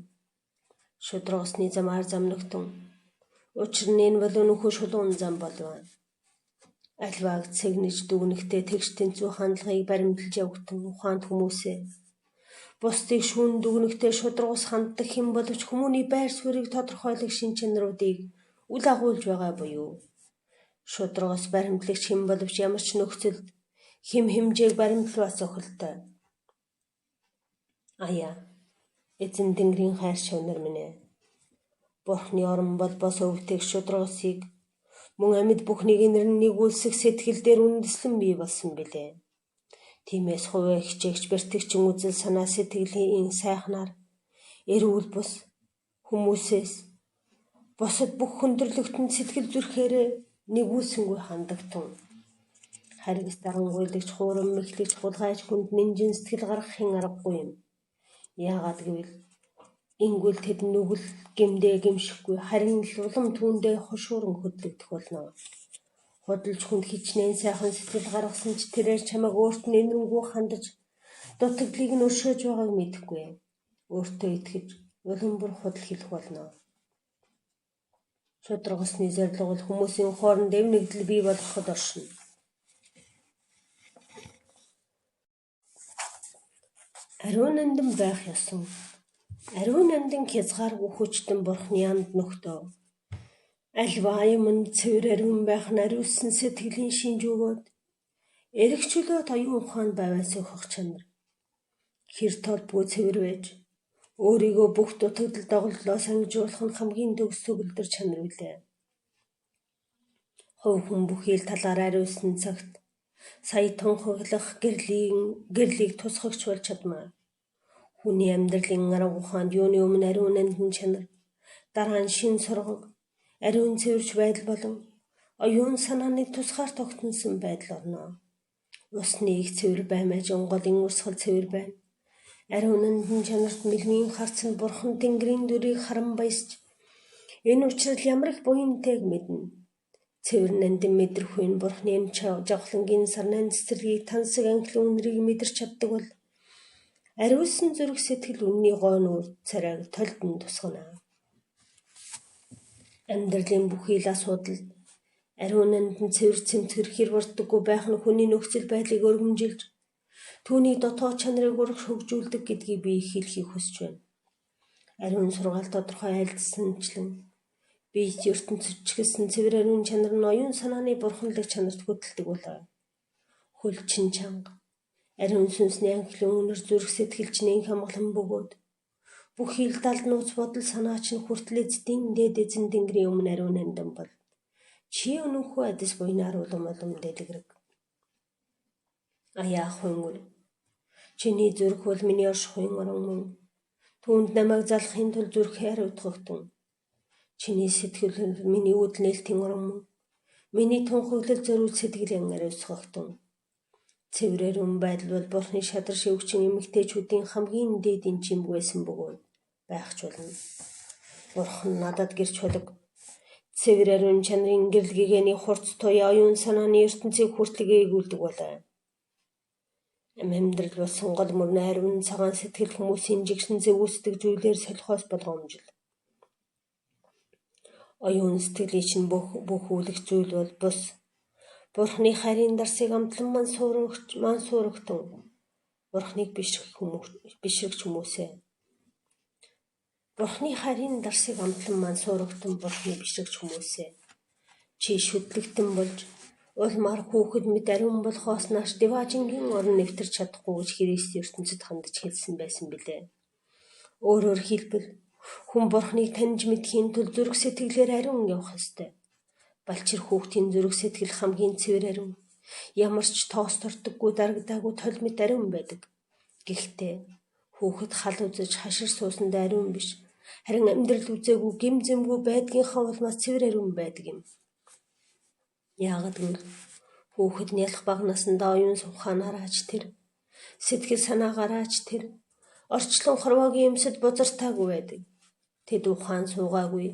Шударгасны замаар замнагтун. Учир нь энэ бол үнэнхүү шулуун зам болов. Альвааг цэгнэж дүгнэхдээ тэгш тэнцүү хандлагыг баримталж явагтун ухаант хүмүүсээ. Бусдыг шүүн дүгнэхдээ шударгаас ханддаг хэн боловч хүмүүний байр суурийг тодорхойлох шинж чанаруудыг үл агуулж байгаа буюу шударгаас баримтлагч хэн боловч ямар ч нөхцөлд хэм хэмжээг баримтлах зохилтой. Аяа, эзэн Тэнгэрийн хайр шавнар минь ээ. Бурхны орон бол бос өвтөг шударгасыг мөн амьд бүхнийг нэр нь нэгүүлсэх сэтгэл дээр үндэслэн бий болсон билээ. Тиймээс хувиа хичээгч бэртэгчин үзэл санаа сэтгэлийн сайхнаар эрүүл бус хүмүүсээс бусад бүх хүндрэлтөнд сэтгэл зүрхээрээ нэгүүлсэнгүй хандагтун. Харгас дарангуйлагч, хуурам мэхлэгч, хулгайч хүнд нинжин сэтгэл гаргахын аргагүй юм. Яагаад гэвэл ингүүл тэд нүгэл гэмдээ гэмшихгүй харин л улам түүндээ хошууран хөдлөгдөх болно. Худалч хүнд хичнээн сайхан сэтгэл гаргасан ч тэрээр чамайг өөрт нь энэрэнгүй хандаж дутагдлыг нь өршөөж байгааг мэдэхгүй. Өөртөө итгэж улам бүр худал хэлэх болно. Шударгасны зорилго бол хүмүүсийн хооронд эв нэгдэл бий болгоход оршино. Ариун нандин байх ёсон. Ариун нандин хязгааргүй хүчтэн Бурхны анд нөхдөө. Альва юмд цэвэр ариун байх нь ариулсан сэтгэлийн шинж өгөөд эрх чөлөөт оюун ухаан бавиас өгөх чанар. Хэр толбгүй цэвэр байж өөрийгөө бүх дутагдал доголдлоос ангижруулах нь хамгийн төгс төгөлдөр чанар билээ. Хувь хүн бүхий л талаар ариулсан цагт сая тунхаглах гэрлийг тусгагч болж чадмаа. Хүний амьдралын арга ухаанд юуны өмнө ариун нандин чанар, дараа нь шин сургаг, ариун цэвэрч байдал болон оюун санааны тусгаар тогтносон байдал орно. Усны их цэвэр баймаж голын урсгал цэвэр байна. Ариун нандин чанарт мэлмийн харц нь Бурхан Тэнгэрийн дүрийг харан баясч энэ учрал ямар их буянтайг мэднэ. Цэвэр нандин мэдрэх үе нь Бурханы энэ жавхлангийн сарнайн цэцэрлэгийг тансаг анхлын үнэрийг мэдэрч чаддаг бол ариулсан зүрх сэтгэл үнний гоо нүүр царайг толдон тусгана. Амьдралын бүхий л асуудалд ариун нандин цэвэр цэмцгэр хэр бурддаггүй байх нь хүний нөхцөл байдлыг өргөмжилж түүний дотоод чанарыг урагш хөгжүүлдэг гэдгийг би хэлэхийг хүсэж байна. Ариун сургаал тодорхой айлдсанчлан Биет ертөнцид ч гэсэн цэвэр ариун чанар нь оюун санааны бурханлаг чанарт хөтэлдэг болов. Хөл чин чанга, ариун сүнсний анхлын үнэр зүрх сэтгэл чинь энх амгалан бөгөөд бүх ил далд нууц бодол санаа чинь хүртэл эцдийн дээд эзэн тэнгэрийн өмнө ариун нандин бол. Чи өнөөхөө адис буйнаар улам улам дэлгэрэг. Аяа хунгүр. Чиний зүрх бол миний оршихуйн орон мөн. Түүнд намайг залахын тулд зүрхээр утгагтун. Чиний сэтгэл миний үдэл нээлтийн орон мөн. Миний тунхаглал зориул сэтгэлийн ариусгагтун. Цэвэр ариун байдал бол Бурхны шадар шивгчин эмэгтэйчүүдийн хамгийн дээдийн чимэг байсан бөгөөд байх ч болно. Бурхан надад гэрч болог. Цэвэр ариун чанарын гэрэл гэгээний хурц туяа оюун санааны ертөнцийг хүртэл гээгүүлдэг болоо. Амьдрал болсон гол мөр нь ариун цагаан сэтгэл хүмүүсийн жигшин зэвүүсдэг зүйлээр солихоос болгоомжил. Оюун сэтгэлийн чинь бүх үлэх зүйл бол бус. Бурхны хайрын дарсыг амтлан ман суурагтан Бурхныг бишрэгч хүмүүсээ. Бурхны хайрын дарсыг амтлан ман суурагтан Бурхныг бишрэгч хүмүүсээ. Чи шүтлэгтэн болж улмаар хүүхэд мэт ариун болохоос нааш диваажингийн орон нэвтэрч чадахгүй гэж Христ ертөнцид хандаж хэлсэн байсан билээ. Өөрөөр хэлбэл хүн Бурхныг таньж мэдэхийн тулд зүрх сэтгэлээр ариун явах ёстой. Балчир хүүхдийн зүрх сэтгэл хамгийн цэвэр ариун. Ямар ч тоос тортоггүй дарагдаагүй тол мэт ариун байдаг. Гэхдээ хүүхэд хал үзэж хашир суусандаа ариун биш. Харин амьдрал үзээгүй гэм зэмгүй байдгийнхаа улмаас цэвэр ариун байдаг юм. Яагаад гэвэл хүүхэд нь ялах бага насандаа оюун ухаанаараач тэр сэтгэл санаагаараач тэр орчлон хорвоогийн юмсад бузартаагүй байдаг. Тэд ухаан суугаагүй,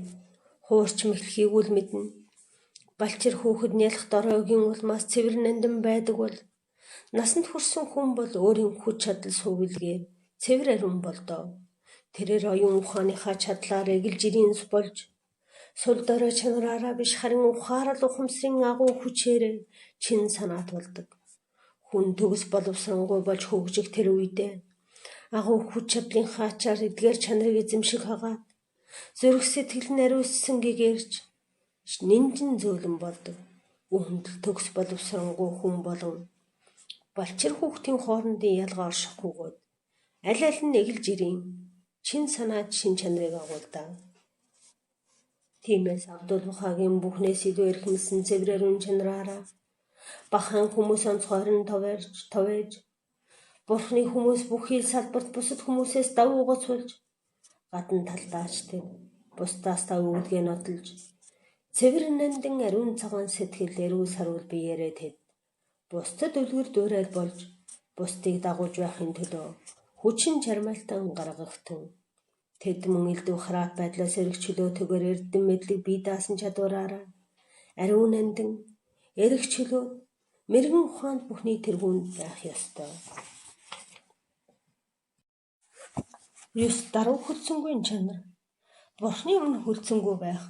хуурч мэхлэхийг үл мэднэ. Балчир хүүхэд нь ялах доройгийн улмаас цэвэр нандин байдаг бол насанд хүрсэн хүн бол өөрийн хүч чадал сувилгээр цэвэр ариун болдоо. Тэрээр оюун ухааныхаа чадлаар эгэл жирийн болж сул дорой чанараараа биш харин ухаарал ухамсарын агуу хүчээр чин санаат болдог. Хүн төгс боловсронгуй болж хөгжих тэр үедээ агуу хүч чадлын хаачаар эдгээр чанарыг эзэмших хагаад зүрх сэтгэл нь ариуссан гэгээрч нинжин зөөлөн болдог. Үүнд л төгс боловсронгуй хүн болон балчир хүүхдийн хоорондын ялгаа оршихгүйгээд аль аль нь эгэл жирийн чин санаад шин чанарыг агуулдаа. Тиймээс Абдул-Бахагийн бүхнээс илүү эрхэмлсэн цэвэр ариун чанараараа бахан хүмүүс онцгойр нь товэж Бурхны хүмүүс бүхий салбарт бусад хүмүүсээс давуу гоцуулж гадна талдаач тэр бусдаас давуу гэдгээ нотолж цэвэр нандин ариун цагаан сэтгэл эрүү саруул биеэрээ тэд бусдад үлгэр дуурайл болж бусдыг дагуулж байхын төлөө хүчин чармайлтан гаргагтун. Тэд мөн элдв хараат байдлаас эрх чөлөөтэйгээр эрдэм мэдлэг бие даасан чадвараараа ариун нандин эрх чөлөө мэргэн ухаанд бүхний тэргуунд байх ёстой. 9 даруй хөлцөнгүй чанар. Бурхны өмнө хөлцөнгүй байх.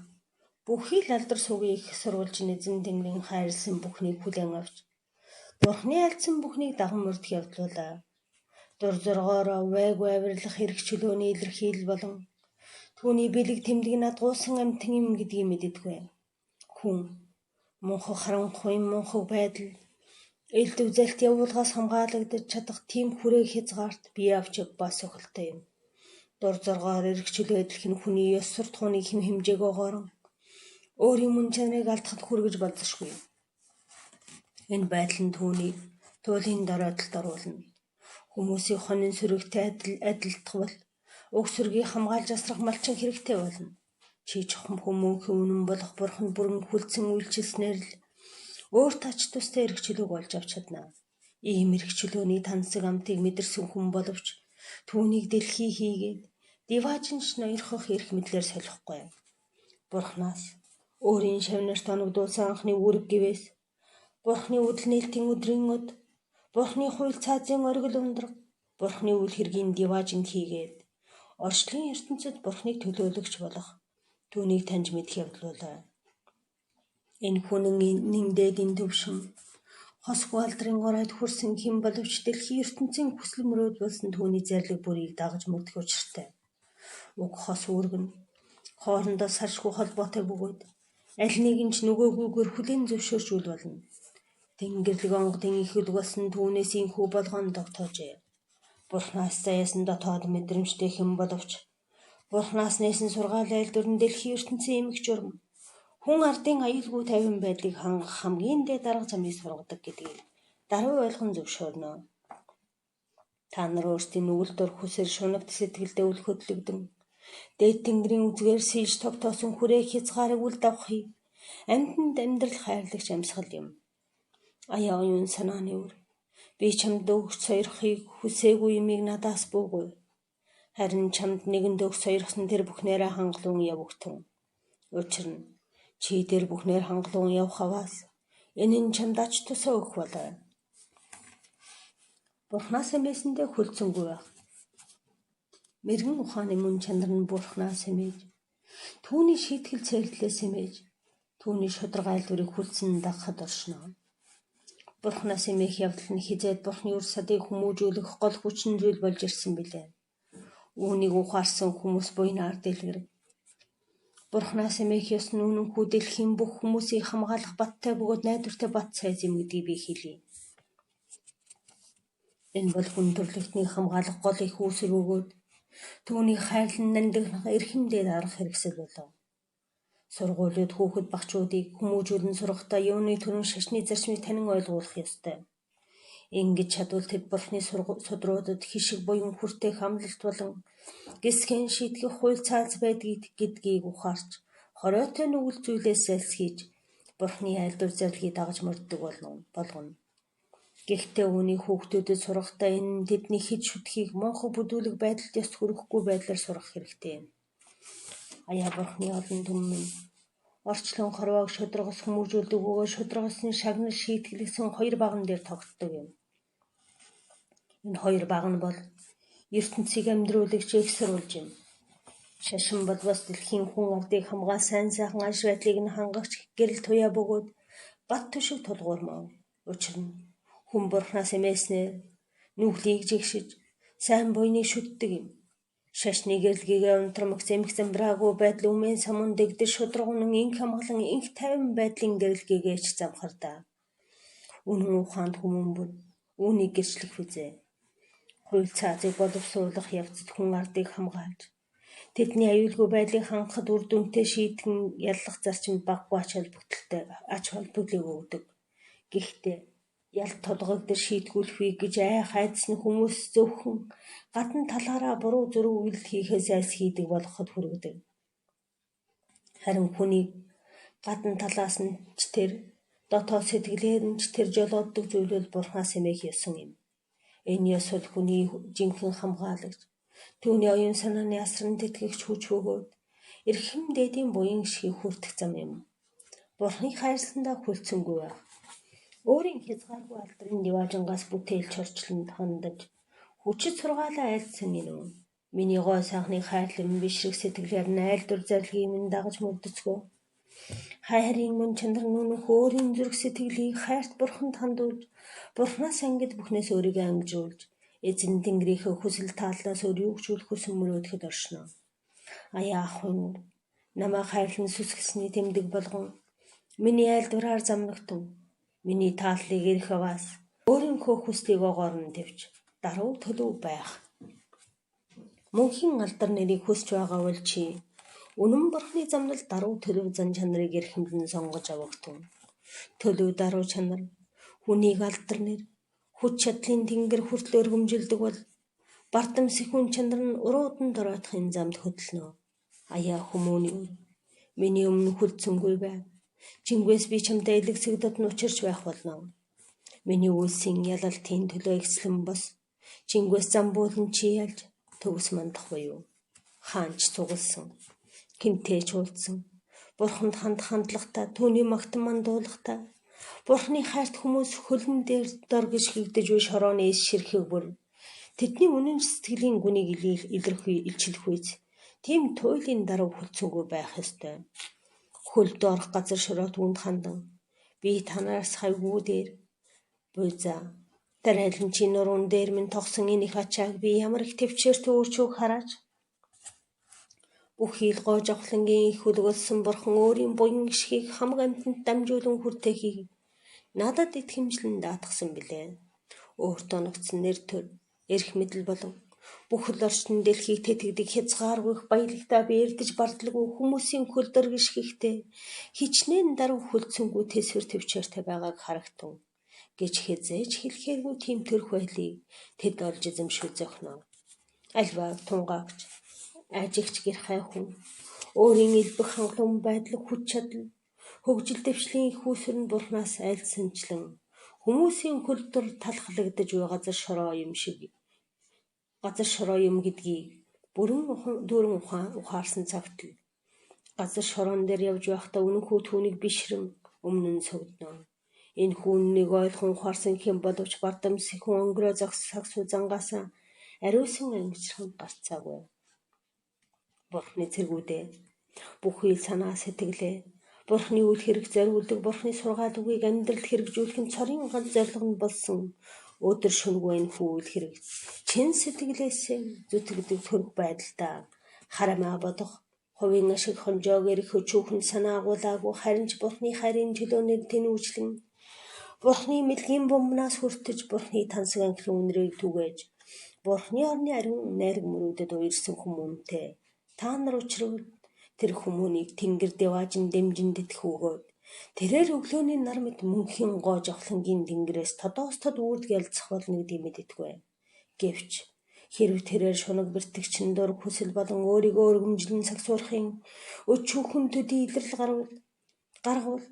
Бүхий л алдар сугийн их сурвалж нь эзэн тэнгэрийн хайрлсан бүхнийг хүлээн авч Бурхны альцсан бүхнийг даган мөрдөх явдлуулаа. Дур зоргоороо вайгүй авирлах эрх чөлөөний илэрхийлэл болон түүний бэлэг тэмдэг нь адгуусан амьтан юм гэдгийг мэддэггүй. Хүн мунхаг харанхуй мунхаг байдал элдв залт явуулгаас хамгаалагдаж чадах тийм хүрээг хязгаарт бие авч явбаа сохилтой юм. Дур зоргоор эрх чөлөө эдлэх нь хүний ёс суртахууныг хэм хэмжээгөө гоорон өөрийн мөн чанарыг алдахад хүргэж болзошгүй. Энэ байдал нь түүнийг туулын доройтолд оруулна. Хүмүүсийг хонин сөрөгтэй адилтгах бол уг сөргийг хамгаалж асрах малчин хэрэгтэй болно. Чи чухам хүмүүнхэн үнэн болох Бурханд бүрэн хүлцэн үйлчилснээр л өөрт ач тустай эрх чөлөөг олж авч чадна. Ийм эрх чөлөөний тансаг амтыг мэдэрсэн хүн боловч түүнийг дэлхий хийгээд диваажинч ноёрхох эрх мэдлээр солихгүй. Бурханаас өөрийн шавнарт оногдуулсан анхны үүрэг гэвээс Бурхны үдэл нээлтийн өдрийн өд, Бурхны хууль цаазын оргил ундраг, Бурхны үйл хэргийн диваажинд хийгээд орчлон ертөнцид Бурхныг төлөөлөгч болох түүнийг таньж мэдэх явдлуулаа. Энэ хүн нэн дээдийн төвшин хосгүй алдрын оройд хүрсэн хэн боловч дэлхийн ертөнцийн хүсэл мөрөөд болсон түүний зарлиг бүрийг дагаж мөрдөх учиртай. Уг хос үүрэг нь Хоорондоо саршгүй холбоотой бөгөөд аль нэг нь ч нөгөөгүйгээр хүлээн зөвшөөрч үл болно. Тэнгэрлэг онгодын эхлэг болсон түүнээс ийнхүү болгоон тогтоожээ. Бурханаас заяасан дотоод мэдрэмжтэй хэн боловч Бурханаас нээсэн сургаал айлдвар нь дэлхийн ертөнцийн эмх журам хүн ардын аюулгүй тайван байдлыг хангах хамгийн дээд арга замыг сургадаг гэдгийг даруй ойлгон зөвшөөрнө. Та нар өөрсдийн нүгэл дор хүсээр шунагт сэтгэлдээ үл хөдлөгдөн дээд тэнгэрийн үзгээр сийж тогтоосон хүрээх хязгаарыг үл давхыг амьтанд амьдрал хайрлагч амьсгал юм. Аяа оюун санааны үр. Би чамд өгч сойрохыг хүсээгүй юмыг надаас буугүй. Харин чамд нэгэнд өгч сойрхсон тэр бүхнээрээ хангалуун явагтун. Учир нь чи тэр бүхнээр хангалуун явах аваас энэ нь чамд ач тусаа өгөх болов. Бурханаас эмээсэндээ хүлцэнгүй байх. Мэргэн ухааны мөн чанар нь Бурханаас эмээж, түүний шийтгэл цээрлэлээс эмээж, түүний шударга айлдварыг хүлцэн дагахад оршино. Бурханаас эмээх явдал нь хэзээд Бурханы үр садыг хүмүүжүүлэх гол хүчин зүйл болж ирсэн билээ. Үүнийг ухаарсан хүмүүс буянаар дэлгэрв. Бурханаас эмээх ёс нь үнэнхүү дэлхийн бүх хүмүүсийг хамгаалах баттай бөгөөд найдвартай бат сайз юм гэдгийг би хэлье. Энэ бол хүн төрөлхтнийг хамгаалах гол их үүсвэр бөгөөд түүнийг хайрлан нандинах эрхэм дээд арга хэрэгсэл болов. Сургуулиуд хүүхэд багчуудыг хүмүүжүүлэн сургахдаа юуны түрүүн шашны зарчмыг танин ойлгуулах ёстой. Ингэж чадвал тэд Бурханы судруудад хишиг буян хүртээх амлалт болон гисгэн шийтгэх хууль цааз байдгийг гэдгийг ухаарч хориотой нүгэл зүйлээс зайлсхийж Бурханы айлдвар зарлигийг дагаж мөрддөг болгоно. Гэхдээ үүнийг хүүхдүүдэд сургахдаа энэ нь тэдний хэд шүтхийг муухай бүдүүлэг байдалд ёс хүрэхгүй байдлаар сургах хэрэгтэй юм. Аяа Бурханы олон түмэн орчлон хорвоог шударгаас хүмүүжүүлдэг бөгөөд шударгасны шагнал шийтгэлэгдсэн хоёр баган дээр тогтдог юм. Энэ хоёр баг нь бол ертөнцийг амьдруулагч эх сурвалж юм. Шашин бол бас дэлхийн хүн ардыг хамгаал сайн сайхан аж байдлыг нь хангагч гэрэл туяа бөгөөд бат түшиг тулгуурмаа. Учир нь хүн Бурханаас эмээснээр нүглийг жигшиж сайн буйныг шүтдэг юм. Шашны гэрлэгээ унтрамгц эмх замбраагүй байдал өмнө самун дэгдэж шударга үнэн инх хамгаалан инх тайван байдлын гэрлэгээч замхардаа. Үнэн ухаанд хүмүүн бүр үүнийг гэрчлэх визээ. Хууль цаазыг боловсруулах явцад хүн ардыг хамгаалж тэдний аюулгүй байдлыг хангахад үр дүнтэй шийтгэн яллах зарчим багагүй ач холбогдлыг өгдөг. Гэхдээ ялт тулгагдаж шийтгүүлэхүй гэж айх айдас нь хүмүүс зөвхөн гадна талаараа буруу зөрүү үйлдэл хийхээс зайлсхийдэг болгоход хүргэдэг. Харин хүнийг гадна талаас нь ч тэр дотоод сэтгэлээр нь ч тэр жолооддог зүйл бол Бурханаас эмээх ёсон юм. Энэ ёс бол хүний жинхэнэ хамгаалагч, түүний оюун санааны асран тэтгэгч хүч бөгөөд эрхэм дээдийн буян ашгийг хүртэх зам юм. Бурханы хайрласандаа хүлцэнгүй байх. Өөрийн хязгааргүй алдрын диваажингаас бүтээлч орчлонд хандаж хүчит сургаалаа айлдсан гинүү. Миний гоо сайхныг хайрлан бишрэх сэтгэлээр нь айлдвар зарлигийг минь дагаж мөрдөцгөө. Хайрын мөн чанар нь үнэнх өөрийн зүрх сэтгэлийг хайрт Бурханд хандуулж Бурханаас ангид бүхнээс өөрийгөө ангижуулж эзэн Тэнгэрийнхээ хүсэл тааллаас өөр юу ч үл хүсэн мөрөөдөхөд оршино. Аяа ах хүн намайг хайрлан сүсгэсний тэмдэг болгон миний айлдвараар замнагтун. Миний тааллыг эрх аваас өөрийнхөө хүслийг огоор нь твж даруй төлөв байх. Мөнхийн алдар нэрийг хүсч байгаа бол чи үнэн Бурханы замнал даруй төлөв зан чанарыг эрхэмлэн сонгож авагтун. Төлөв даруй чанар хүнийг алдар нэр хүч чадлын тэнгэр хүртэл өргөмжилдөг бол бардам сэхүүн чанар нь уруудан доройтохын замд хөдлөнө. Аяа хүмүүний үр миний өмнө хүлцэнгүй бай. Чингээс би чамтай элэгсэг дотн учирч байх болно. Миний үйлсийн ялалтын төлөө ихслэн бос. Чингээс зам буулан чи ялж төгс мандах буюу. Хаанч цугласан, хэнтэй ч уулзсан. Бурханд хандах хандлагатай, түүний магтан мандуулгатай. Бурханы хайрт хүмүүс хөлн дээр дор гიშгэгдэж буй шорооны эс ширхэг бүр тэдний үнэн сэтгэлийн гүнийг илчлэх үйц. Тийм туйлын даруй хүлцэнгүй байх ёстой. Хөлд орох газар шороо түүнд хандан би танараас хавьгүй дээр буйзаа. Дараалан чи нуруун дээр минь тогсон энэ их ачааг би ямар их төвчээртэй өөрчөөг хараач. Бүх ил гоо жавхлангийн их хөлөг болсон Бурхан өөрийн буян ишгийг хамаг амьтанд дамжуулан хүртээхийг надад итгэмжлэн даатгасан билээ. Өөрт оногдсон нэр төр, эрх мэдэл болон бүхэл орчин дэлхийг тэтгэдэг хязгааргүй их баялагтай би эрдэж бардалгүй хүмүүсийн хөл дөргишгэхдээ хичнээн даруй хөлдсөнгүй тэсвэр тэвчээртэй байгааг харагтун гэж хэзээ ч хэлэхээргүй тийм төрх байдлыг тэд олж эзэмшүү зохино. Альва тунгаагч, ажигч гэрхай хүн өөрийн элбэг хангалуун байдал, хүч чадал, хөгжил дэвшлийн их үүсвэр нь Бурханаас айлдсанчлан хүмүүсийн хөл дор талхлагдаж буй газар шороо юм шиг газар шороо юм гэдгийг бүрэн дүүрэн ухаарсан цагт л газар шороон дээр явж байхдаа үнэнхүү түүнийг бишрэн өмнө нь согдоно. Энэ хүүнийг ойлгон ухаарсан хэн боловч бардам сэхэн онгорой сагсуу зангаасаа ариусан ангижран гарцаагүй. Бурхны цэргүүдээ, бүхий л санаа сэтгэлээ Бурхны үйл хэрэг зориулдаг, Бурхны сургаал үгийг амьдралд хэрэгжүүлэх нь цорын ганц зорилго нь болсон өдөр шөнөгүй энэ хүү үйл хэрэг чин сэтгэлээсээ зүтгэдэг төрөх байдалтай харамаа бодох, хувийн ашиг хонжоог эрх өчүүхэн санаа агуулаагүй, харин ч Бурхны хайрын чөлөөнөөр тэнүүжлэн Бурхны мэлгийн бумнаас хүртэж Бурхны тансаг анхлын үнэрийг түгээж Бурхны орны ариун найраг мөрүүдэд уярсан хүмүүнтэй та нар учрал тэр хүмүүнийг тэнгэр деваажин дэмжин тэтгэх өгөөд тэрээр өглөөний нар мэт мөнхийн гоо жавхлангийн тэнгэрээс тодоос тод үүрдэг ялцах болно гэдгийг мэддэггүй. Гэвч хэрв тэрээр шунаг бэртгчин дург хүсэл болон өөрийгөө өргөмжлөн сагсуурахын өчүүхэн төдий илрэл гаргавал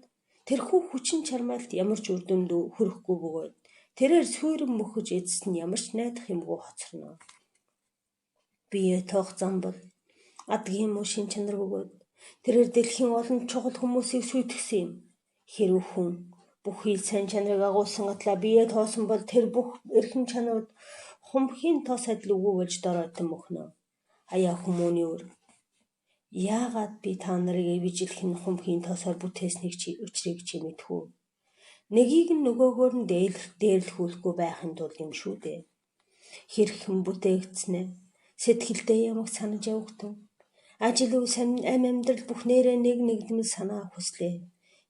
тэрхүү хүчин чармайлт ямар ч үр дүнд хүрэхгүй бөгөөд тэрээр сүйрэн мөхөж эцэст нь ямар ч найдах юмгүй хоцорно. Бие тоох зам бол адгийн муу шин чанар бөгөөд тэрээр дэлхийн олон чухал хүмүүсийг сүйтгэсэн юм. Хэрв хүн бүхий л сайн чанарыг агуулсан атлаа бие тоосон бол тэр бүх эрхэм чанарууд хумхийн тоос адил үгүй болж доройтон мөхнө. Аяа хүмүүний өр. Яагаад би та нарыг эвэжлэх нь хумхийн тоосоор бүтээснийг чи учрыг чи мэдэх үү? Нэгийг нь нөгөөгөөр нь дээрлэхүүлэхгүй байхын тулд юм шүү дээ. Хэрхэн бүтээгдснэ сэтгэлдээ ямаг санаж явагтан ажил үйл ам амьдрал бүхнээрээ нэг нэгдмэл санаа хүслээ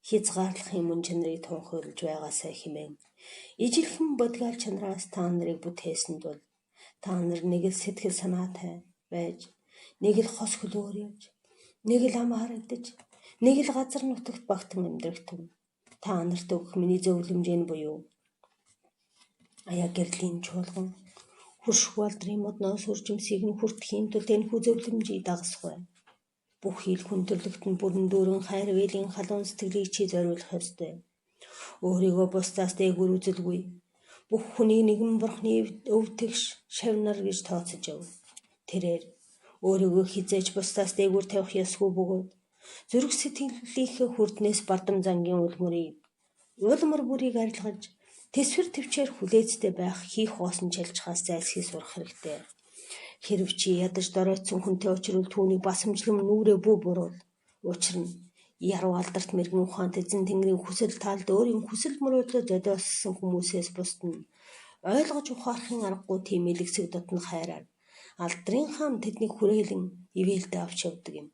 хязгаарлахын мөн чанарыг тунхаглаж байгаасай хэмээн ижилхэн бодгаал чанараас та нарыг бүтээсэн тул та нар нэг л сэтгэл санаатай байж, нэг л хос хөлөөр явж, нэг л ам харагдаж, нэг л газар нутагт багтан амьдрагтав. Та нарт өгөх миний зөвлөмж энэ буюу аяа гэрлийн чуулган хөршгүй алдрын модноос үржимсийг нь хүртэхийн тулд энэхүү зөвлөмжийг дагасгүй. Бүх хил хүн төрлөخت нь бүрэн дүүрэн хайр ивэлийн халуун сэтгэлийг чи зориулах ёстой. Өөрийгөө бусдаас дээгүүр үзэлгүй. Бүх хүнийг нэгэн Бурхны өв тэгш шавь нар гэж тооцож яв. Тэрээр өөрийгөө хэзээ ч бусдаас дээгүүр тавих ёсгүй бөгөөд зүрх сэтгэлийнхээ хүрднээс бардам зангийн улмөр бүрийг арилгаж тэсвэр тэвчээр хүлээцтэй байх хийх хоосон чалжихаас зайлсхий сурах хэрэгтэй. Хэрв чи ядаж доройтсон хүнтэй учирвал түүнийг басамжлан нүрээ бүү буруул. Учир нь яруу алдарт мэргэн ухаант эзэн тэнгэрийн хүсэл таалд өөрийн хүсэл мөрөөдлөө зодиоссон хүмүүсээс бусд нь ойлгож ухаарахын аргагүй тийм элэгсэг дотно хайраар алдрын хаан тэднийг хүрээлэн ивээлдээ авч явдаг юм.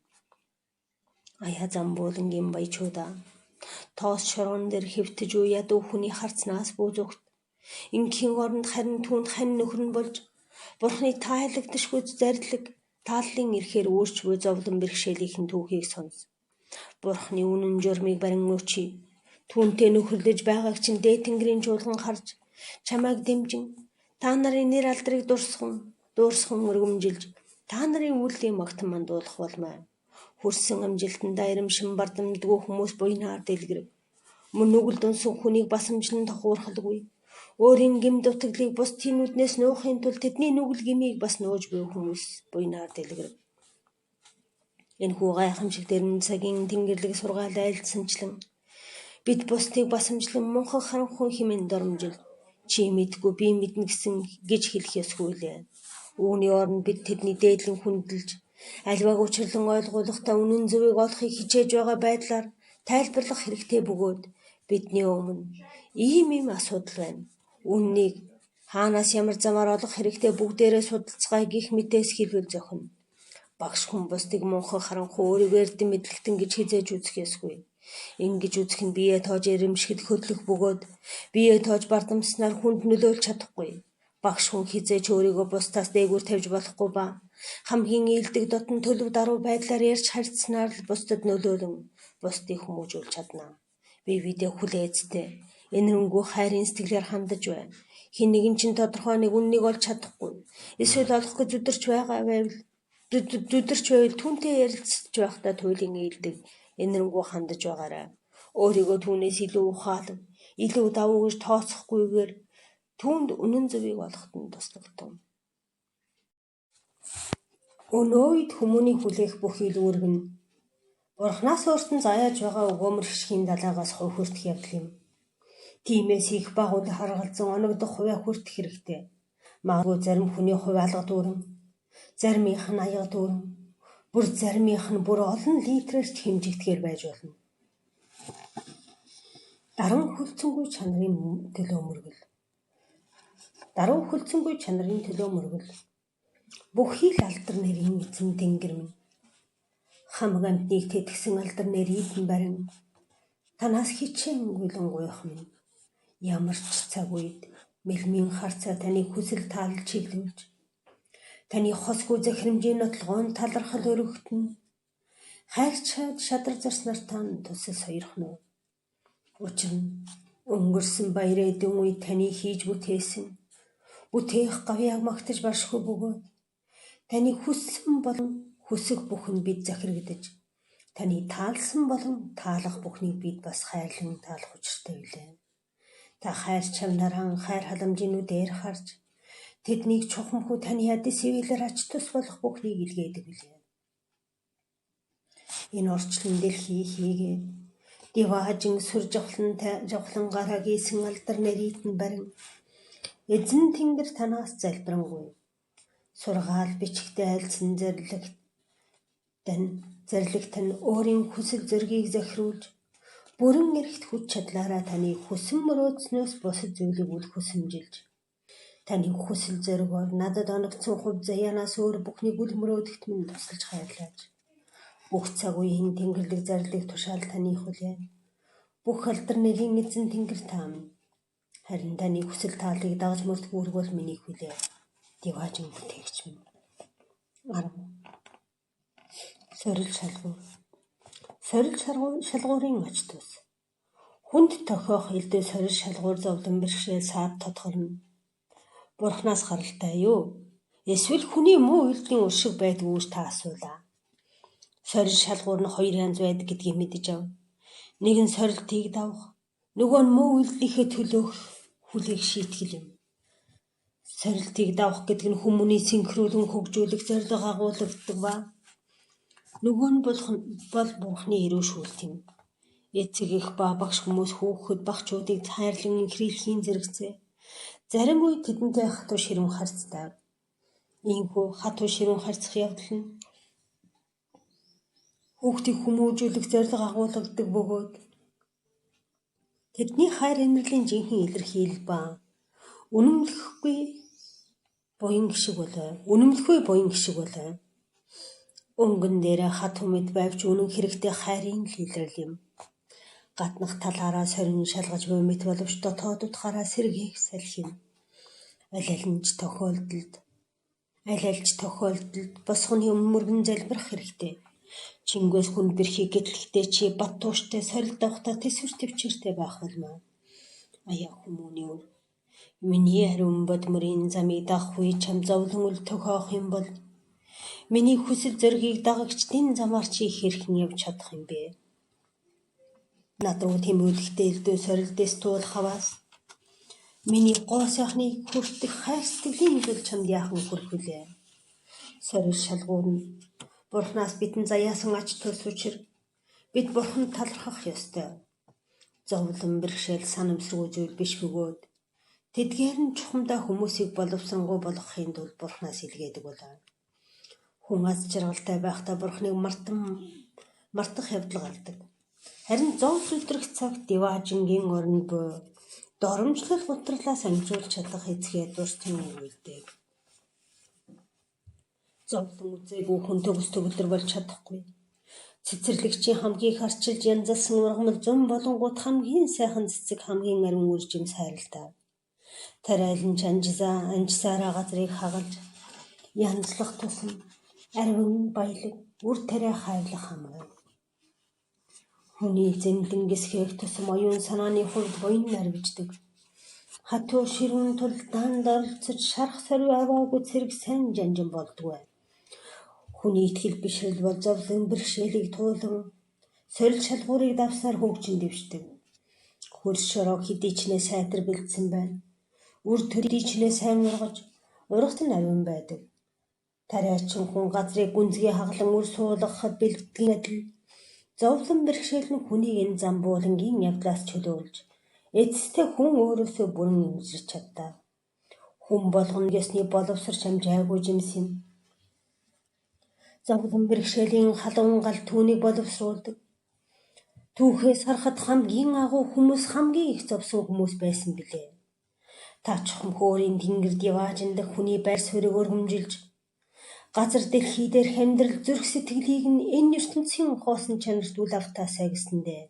Аяа замбуулангийн баячуудаа тоос шорон дээр хэвтэж буй ядуу хүний харцнаас бүү зүгт. Ингийн оронд харин түүнд хань нөхөр нь болж Бурхны тайлагдашгүй зарлиг тааллын эрхээр үүрч буй зовлон бэрхшээлийнхэн түүхийг сонс. Бурхны үнэн журмыг барин өчий. Түүнтэй нөхөрлөж байгааг чинь дээд тэнгэрийн чуулган харж чамайг дэмжин та нарын нэр алдрыг дуурсхан өргөмжилж та нарын үйлдлийн магтан мандуулах болмой. Хүрсэн амжилтандаа ирэмшин бардамдгүй хүмүүс буянаар дэлгэрв. Мөн нүгэлд унсан хүнийг басамжлан тохуурхалгүй. Өөрийн гэм дутагдлыг бусдын нүднээс нуухын тулд тэдний нүгэл гмийг бас нууж буй хүмүүс буянаар дэлгэрв. Энэхүү гайхамшиг дэрэн цагийн тэнгэрлэг сургаал айлдсанчлан бид бусдыг басамжлан мунхаг харанхуй хэмээн доромжил чи мэдгүй би мэднэ гэсэн гэж хэлэх ёсгүй лээ. Үүний оронд бид тэдний дээдлэн хүндэлж альвааг учирлан ойлгуулахдаа үнэн зөвийг олохыг хичээж байгаа байдлаар тайлбарлах хэрэгтэй бөгөөд бидний өмнө ийм ийм асуудал байна. Үннийг хаанаас ямар замаар олох хэрэгтэй бүгдээрээ судалцгаая гэх мэтээс хэлбэл зохино. Багш хүн бусдыг муухай харанхуй өөрийгөө эрдэм мэдлэгтэн гэж хэзээ ч үзэх ёсгүй. Ингэж үзэх нь биеэ тоож эрэмшихэд хөдлөх бөгөөд биеэ тоож бардамснаар хүнд нөлөөлж чадахгүй. Багш хүн хэзээ ч өөрийгөө бусдаас дээгүүр тавьж болохгүй ба хамгийн ээлдэг дотно төлөв даруй байдлаар ярьж харьцсанаар л бусдад нөлөөлөн бусдыг хүмүүжүүлж чадна. Бие биедээ хүлээцтэй, энэрэнгүй хайрын сэтгэлээр хандаж бай. Хэн нэгэн чинь тодорхой нэг үнэнийг олж чадахгүй. Эсвэл олох гэж зүдэрч байвал түүнтэй ярилцаж байхдаа туйлын ээлдэг, энэрэнгүй хандаж байгаарай. Өөрийгөө түүнээс илүү ухаалаг, илүү давуу гэж тооцохгүйгээр түүнд үнэн зөвийг олоход нь туслагдав. Өнөө үед хүмүүний хүлээх бүхий л үүрэг нь Бурханаас өөрт нь заяаж байгаа өгөөмөр хишгийн далайгаас хувь хүртэх явдал юм. Тиймээс их бага үл харгалзан оногдох хувиа хүртэх хэрэгтэй. Магадгүй зарим хүний хувь алга дүүрэн, заримынх нь аяга дүүрэн, бүр заримынх нь бүр олон литрээр ч хэмжигдэхээр байж болно. Даран хөлцөнгүй чанарын төлөө мөргөл. Даруй хөлцөнгүй чанарын төлөө мөргөл. Бүхий л алдар нэрийн эзэн тэнгэр минь. Хамаг амьтныг тэтгэсэн алдар нэр идэн барин. Танаас хичээн гүйлэн гуйх минь. Ямар ч цаг үед мэлмийн харцаа таны хүсэл таалал чиглүүлж, таны хосгүй захирамжийн нотлогоон талархал өргөтнө. Хайрч шадар зарснаар та тусал сойрхоно. Учир нь өнгөрсөн баяр эдэн үед таны хийж бүтээсэн бүтээх гавьяаг магтаж баршгүй бөгөөд таны хүссэн болон хүсэх бүхэн бид захирагдаж, таны таалсан болон таалах бүхнийг бид бас хайрлан таалах учиртай билээ. Та хайр чавнараа хайр халамжийн нүдээр харж, тэднийг чухамхүү таны адис ивэлээр ач тус болох бүхнийг илгээдэг билээ. Энэ орчлон дэлхий хийгээд диваажин сүр жавхлангаараа гийсэн алдар нэрийдэн барин эзэн тэнгэр танаас залбирангүй. Сургаал бичгтээ айлдсан зарлиг тань өөрийн хүсэл зоригийг захируулж, бүрэн эрхт хүч чадлаараа таны хүсэн мөрөөдснөөс бусад зүйлийг үл хөсөмжилж, таны хүсэл зоригоор надад оногдсон хувь заяанаас өөр бүхнийг үл мөрөөдөхөд минь тусалж хайрлаач. Бүх цаг үеийн тэнгэрлэг зарлиг тушаал таных билээ. Бүх алдар нэрийн эзэн тэнгэр та минь. Харин таны хүсэл тааллыг дагаж мөрдөх үүрэг бол минийх билээ. Диваажин бүтээгч минь. 10. Сорил шалгуур. Сорил шалгуурын ач тус. Хүнд тохиох элдв сорил шалгуур зовлон бэрхшээл саад тодгорно. Бурханаас гаралтай юу? Эсвэл хүний муу үйлдэлийн үр шиг байдгүй гэж та асуулаа. Сорил шалгуур нь хоёр янз байдаг гэдгийг мэдэж ав. Нэг нь сорилтыг давах, нөгөө нь муу үйлдэлийнхээ төлөөх хүлээх шийтгэл юм. Сорилтыг давах гэдэг нь хүмүүний синхруулан хөгжүүлэх зорилго агуулгадаг ба нөгөө нь бол Бурханы эрүү шүүлт юм. Эцэг эх ба багш хүмүүс хүүхэд багчуудыг хайрлан энхрийлэхийн зэрэгцээ зарим үед тэдэнтэй хатуу ширүүн харьцдаг. Ийнхүү хатуу ширүүн харьцах явдал нь хүүхдийг хүмүүжүүлэх зорилго агуулгадаг бөгөөд тэдний хайр инэрлийн жинхэнэ илэрхийлэл ба үнэмлэхгүй буян гишиг болов. Үнэмлэхгүй буян гишиг болов. Өнгөн дээрээ хатуу мэт байвч үнэн хэрэгтээ хайрын л илрэл юм. Гаднах талаараа сорин шалгаж буй мэт боловч дотоод утгаараа сэргээх салхи юм. Аль аль нь ч тохиолдолд босгоны өмнө мөргөн залбирах хэрэгтэй. Чингээс хүнд бэрхий гэтлэхдээ чи бат тууштай сорилт авахдаа тэсвэр тэвчээртэй байх болмоо. Аяа хүмүүний үр. Миний ариун бод мөрийн замыг дагах үе чам зовлон үл тохиох юм бол миний хүсэл зоригийг дагагчдын замаар чи хэрхэн явж чадах юм бэ? Над руу тэмүүлэхдээ элдв сорилтээс туул хаваас миний гоо сайхныг хүртэх хайр сэтгэлийн зүйл чамд яахан хүрэх вүлээ? Сорил шалгуур нь Бурханаас бидэнд заяасан ач тус учир бид Бурханд талархах ёстой. Зовлон бэрхшээл санамсаргүй зүйл биш бөгөөд тэдгээр нь чухамдаа хүмүүсийг боловсронгуй болгохын тулд Бурханаас илгээдэг болов. Хүн аз жаргалтай байхдаа Бурханыг мартах явдал гардаг. Харин зов зүтрэх цагт диваажингийн оронд буй доромжлол гутралаас амжуулж чадах эцгээ дуртай үлдээг. Зовлон үзээгүй хүн төгс төгөлдөр болж чадахгүй. Цэцэрлэгчийн хамгийн их арчилж янзалсан ургамал зун болонгууд хамгийн сайхан цэцэг, хамгийн ариун үр жимс хайрладаг. Тариалан ч анжсаараа газрыг хагалж янзлах тусам ариун баялаг үр тариа хайрлах хамгаав. Хүний зэмлэн гисгэх тусам оюун санааны хувьд буян нарвиждаг. Хатуу ширүүн тулдаанд оролцож шарх сорви аваагүй цэрэг сайн жанжин болдоггүй. Хүний итгэл бишрэл бол зовлон бэрхшээлийг туулан сорил шалгуурыг давсаар хөгжин дэвшдэг. Хөрс шороо хэдий ч нэ сайтар бэлдсэн байна. Үр төдий ч нэ сайн ургаж, ургац нь ариун байдаг. Тариачин хүн газрыг гүнзгий хаглан үр суулгахад бэлддэг адил зовлон бэрхшээл нь хүнийг энэ зам буулангийн явдлаас чөлөөлж, эцэстээ хүн өөрөөсөө бүрэн эмзэрч чаддаг. Хүн болгон ёсны боловсарч амжаагүй жимс юм. Зовлон бэрхшээлийн халуун гал түүнийг боловсруулдаг. Түүхээс харахад хамгийн агуу хүмүүс хамгийн их зовсон хүмүүс байсан билээ. Та чухам хөөрийн тэнгэрд яваажиндах хүний байр суурийг өргөмжилж, газар дэлхий дээрх амьдрал зүрх сэтгэлийг нь энэ ертөнцийн хоосон чанарт үл автаасай гэсэндээ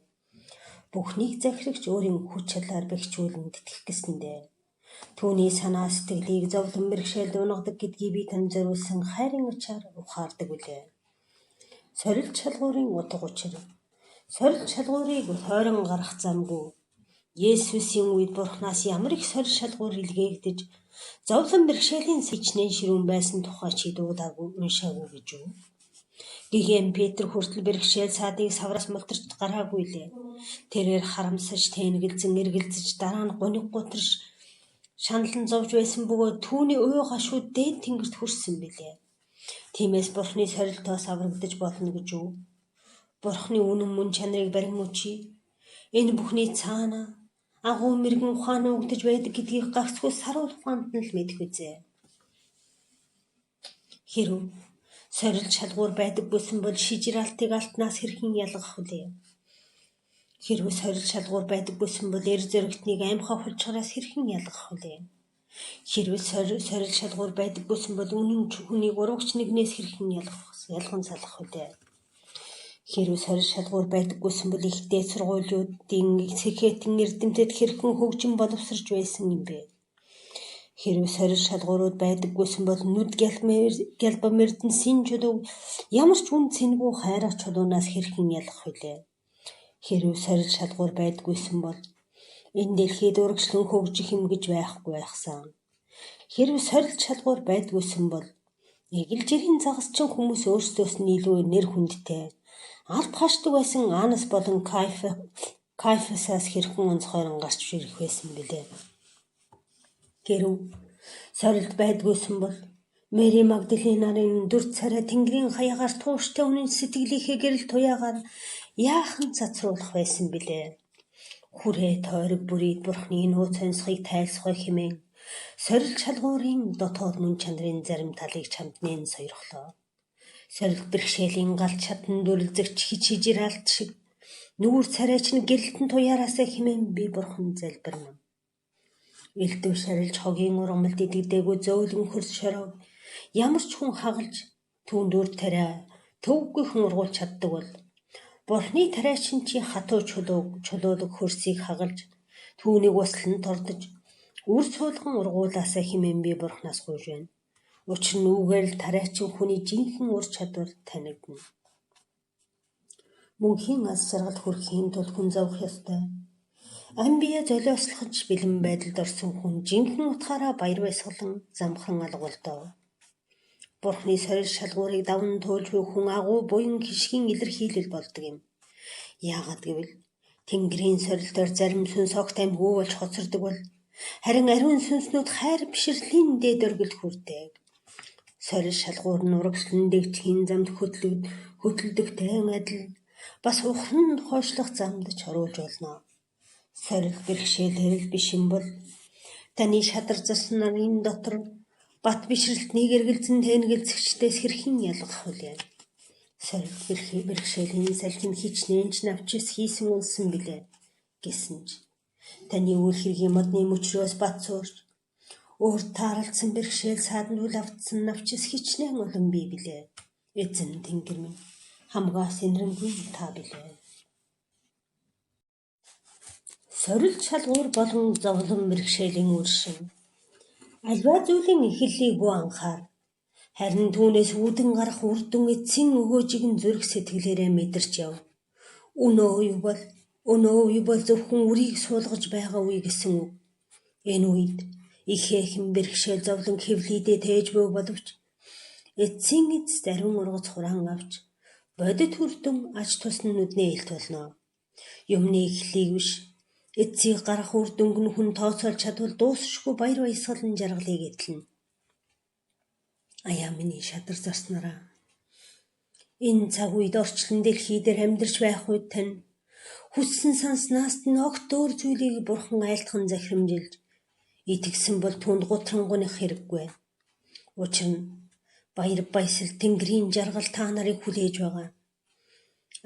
бүхнийг захирагч өөрийн хүч чадлаар бэхжүүлэн тэтгэх гэсэндээ түүний санаа сэтгэлийг зовлон бэрхшээлд унгадаг гэдгийг би танд зориулсан хайрын ачаар ухаардаг билээ. Сорилт шалгуурын утга учир. Сорилт шалгуурыг тойрон гарах замгүй. Есүсийн үед Бурханаас ямар их сорилт шалгуур илгээгдэж зовлон бэрхшээлийн хичнээн ширүүн байсан тухай чи дуулаагүй, уншаагүй гэж үү? Гэгээн Петр хүртэл бэрхшээл саадыг савраас мултарч гараагүй лээ. Тэрээр харамсаж, тэнэгэлзэн, эргэлзэж, дараа нь гуниг гутарч шаналан зовж байсан бөгөөд түүний уй гашуу дээд тэнгэрт хүрсэн билээ. Тиймээс Бурханы сорилтоос аврагдаж болно гэж үү? Бурханы үнэн мөн чанарыг барин үчи. Энэ бүхний цаана агуу мэргэн ухаан өгдөж байдаг гэдгийг гагцхүү саруул ухаанд нь л мэдэх үзээ. Хэрв сорилт шалгуур байдаггүйсэн бол шижиралтыг алтнаас хэрхэн ялгах вүлээ? Хэрв сорилт шалгуур байдаггүйсэн бол эр зөрөгтнийг амьхаа хулчгараас хэрхэн ялгах вүлээ? Хэрв сорилт шалгуур байдаггүйсэн бол үнэн хүнийг урвагч нэгнээс хэрхэн ялган салах вүлээ? Хэрв сорилт шалгуур байдаггүйсэн бол их дээд сургуулиудын сэхэтэн эрдэмтэд хэрхэн хөгжин боловсрож байсан юм бэ? Хэрв сорилт шалгуурууд байдаггүйсэн бол нүд гялбам эрдэнэсийн чулууг ямар ч үн цэнгүй хайрга чулуунаас хэрхэн ялгах вүлээ? Хэрв сорилт шалгуур байдаггүйсэн бол энэ дэлхийд урагшлан хөгжих юм гэж байхгүй байхсан. Хэрв сорилт шалгуур байдаггүйсэн бол эгэл жирийн загасчин хүмүүс өөрсдөөс нь илүү нэр хүндтэй алба хашдаг байсан Анас болон Кайфасаас хэрхэн онцгойрон гарч ирэх байсан билээ? Хэрв сорилт байдаггүйсэн бол Мэри Магдалины нарын дүр царай тэнгэрийн хаягаар тууштай үнэн сэтгэлийнхээ гэрэл туяагаар яахан цацруулах байсан билээ? Хүрээ тойрог бүрийг Бурхны нууц онцгойг тайлсгой хэмээн сорилт шалгуурын дотоод мөн чанарын зарим талыг чамд нээн сойрхлоо. Сорилт бэрхшээлийн галт шатанд дүрлзэгч хижиралт шиг нүүр царайч нь гэрэлтэн туяараасаа хэмээн би Бурхан залбирна. Элдв шарилж хогийн ургамалд идэгдээгүй зөөлөн хөрс шороог ямар ч хүн хагалж түүнд үр тариа төвөггүйхэн ургуулж чаддаг бол Бурхны тариачин чи хатуу чулуулаг хөрсийг хагалж түүнийг услан тордож үр суулган ургуулаасаа хэмээн би Бурханаас гуйж байна. Учир нь үүгээр л тариачин хүний жинхэнэ ур чадвар танигдана. Мөнхийн аз жаргалд хүрэхийн тулд хүн зовох ёстой. Амь бие золиослохож бэлэн байдалд орсон хүн жинхэнэ утгаараа баяр баясгалан замхран алга болдоо. Бурхны сорилт шалгуурыг даван туулж буй хүн агуу буян хишгийн илэрхийлэл болдог юм. Яагаад гэвэл тэнгэрийн сорилтоор зарим сүнс огт амьгүй болж хоцордог бол харин ариун сүнснүүд хайр бишрэлийн дээд оргилд хүрдэг. Сорилт шалгуур нь урагшлан дэгдэхийн замд хөтлөдөгтэй адил бас ухран хойшлох замд ч оруулж болно. Сорилт бэрхшээл хэрэл биш юм бол таны шадар зас нарын дотор бат бишрэлтнийг эргэлзэн тэнэгэлзэгчдээс хэрхэн ялгах вүлээ? Сорилт бэрхшээлийн салхи нь хичнээн ч навчис хийсэн унсан билээ гэсэн ч таны үйл хэргийн модны мөчрөөс бат суурч Өөрт тааралдсан бэрхшээл сааданд үл автсан навчис хичнээн олон бий билээ. Эзэн Тэнгэр минь, хамгаас энэрэнгүй та билээ. Сорилт шалгуур болон зовлон бэрхшээлийн үр шим. Аливаа зүйлийн эхлэлийг бүү анхаар. Харин түүнээс үүдэн гарах үр дүн эцсийн өгөөжийг нь зүрх сэтгэлээрээ мэдэрч яв. Өнөө үе бол зөвхөн үрийг суулгаж байгаа үе гэсэн үг. Энэ үед ихээхэн бэрхшээл зовлон хэвлийдээ тээж буй боловч эцсийн эцэст ариун ургац хураан авч бодит үр дүн ач тус нь нүднээ илт болно. Юмны эхлэлийг биш, эцсийг гарах үр дүнг нь хүн тооцоолж чадвал дуусшгүй баяр баясгалан жаргалыг эдлэнэ. Аяа миний шадар зарснараа. Энэ цаг үед орчлон дэлхий дээр амьдарч байх үед тань хүссэн санснаас нь огт өөр зүйлийг бурхан айлтган захирамжилж итгэсэн бол түүнд гутрангуйнах хэрэггүй. Учир нь баяр баясгал тэнгэрийн жаргал та нарыг хүлээж байгаа.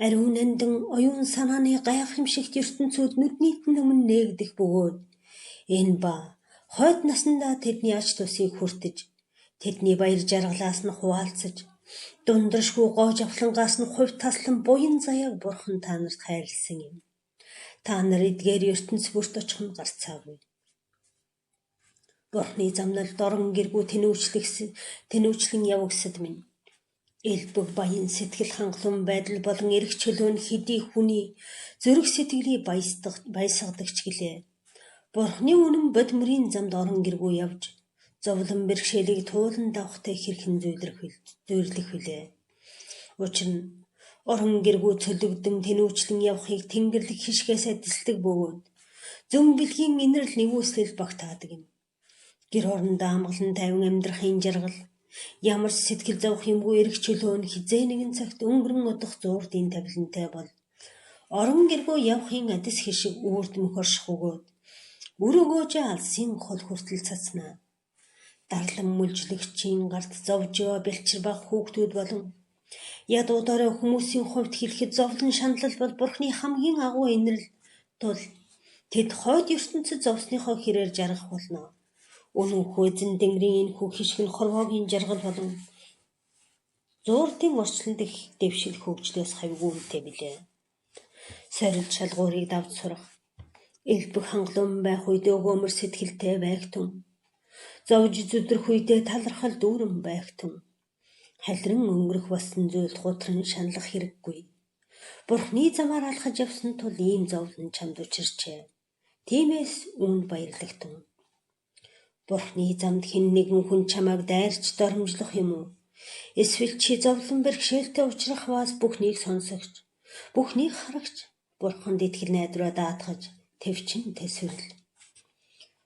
Ариун нандин оюун санааны гайхамшигт ертөнцүүд нүдний өмнө нээгдэх бөгөөд энэ ба хойд насандаа тэдний ач тусыг хүртэж, тэдний баяр жаргалаас нь хуваалцаж, дундрашгүй гоо жавхлангаас нь хувь таслан буян заяаг бурхан та нарт хайрласан юм. Та нар эдгээр ертөнц бүрт очих нь гарцаагүй. Бурхны замналд орон гэргүй тэнүүчлэн явагсад минь. Элбэг баян сэтгэл хангалуун байдал болон эрх чөлөө нь хэдий хүний зүрх сэтгэлийг баясгадаг ч гэлээ. Бурхны үнэн бод мөрийн замд орон гэргүй явж зовлон бэрхшээлийг туулан давхтай хэрхэн зүйрлэх вүлээ. Учир нь орон гэргүй цөлөгдөн тэнүүчлэн явахыг тэнгэрлэг хишгээс адислдаг бөгөөд зөн бэлгийн инэрл нигүүлслэл багтаадаг юм. Гэр орондоо амгалан тайван амьдрахын жаргал, ямар ч сэтгэл зовох юмгүй эрх чөлөө нь хэзээ нэгэн цагт өнгөрөн одох зуурдын тавилантай бол орон гэргүй явахын адис хишиг үрд мөх орших өгөөд үр өгөөжөө алсын хол хүртэл цацнаа. Дарлан мүлжлөгчийн гарт зовж яваа бэлчир бага хүүхдүүд болон ядуу дорой хүмүүсийн хувьд хэлэхэд зовлон шаналл бол Бурхны хамгийн агуу инэрл тул тэд хойд ертөнцид зовсныхоо хэрээр жаргах болно. Үнэнхүү эзэн Тэнгэрийн энэхүү хишиг нь хорвоогийн жаргал болон зуурдын орчлон дэх дэвшил хөгжлөөс хавьгүй үнэтэй билээ. Сорилт шалгуурыг давж сурах, элбэг хангалуун байх үед өгөөмөр сэтгэлтэй байх түн, зовж зүдрэх үедээ талархал дүүрэн байх түн, халиран өнгөрөх болсон зүйлд гутран шаналлах хэрэггүй. Бурхны замаар алхаж явсан тул ийм зовлон чамд учирчээ. Тиймээс үүнд баярлах түн. Бурхны замд хэн нэгэн хүн чамайг дайрч доромжлох юм уу? Эсвэл чи зовлон бэрхшээлтэй учрах бас бүхнийг сонсогч, бүхнийг харагч Бурханд итгэл найдвараа даатгаж тэвчин тэсвэрлэл.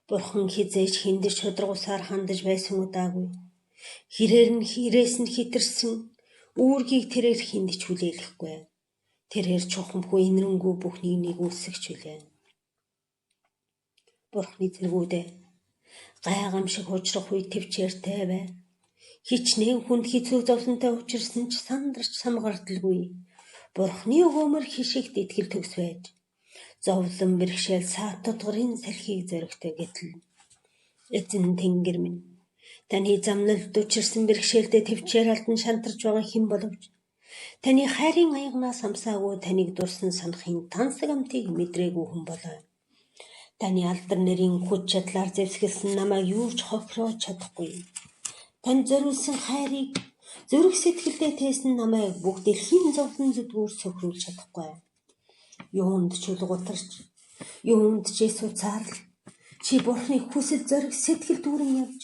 Бурхан хэзээ ч хэнд ч шударга усаар хандаж байсан удаагүй. Хэрээр нь хэрээс нь хэтэрсэн үүргийг тэрээр хэнд ч хүлээлгэхгүй. Тэрээр чухамхүү энэрэнгүй бүхнийг нигүүлсэгч билээ. Бурхны цэргүүдээ, гайхамшиг учрах үед тэвчээртэй бай. Хичнээн хүнд хэцүү зовлонтой учирсан ч сандарч самгардалгүй. Бурхны өгөөмөр хишигт итгэл төгс байж зовлон бэрхшээл саад тутгарын салхийг зоригтой гэтэл эзэн Тэнгэр минь, таны замналд учирсан бэрхшээлдээ тэвчээр алдан шантарч байгаа хэн боловч таны хайрын аягнаас амсаагүй, таныг дурсан санахын тансаг амтыг мэдрээгүй хүн болоо. Таны алдар нэрийн хүч чадлаар зэвсгэлсэн намайг юу ч хохироож чадахгүй. Танд зориулсан хайрыг зүрх сэтгэлдээ тээсэн намайг бүх дэлхийн зовлон зүдгүүр сөхрүүлж чадахгүй. Юунд ч үл гутарч, юунд ч эс уцаарл чи Бурхны хүсэл зориг сэтгэл дүүрэн явж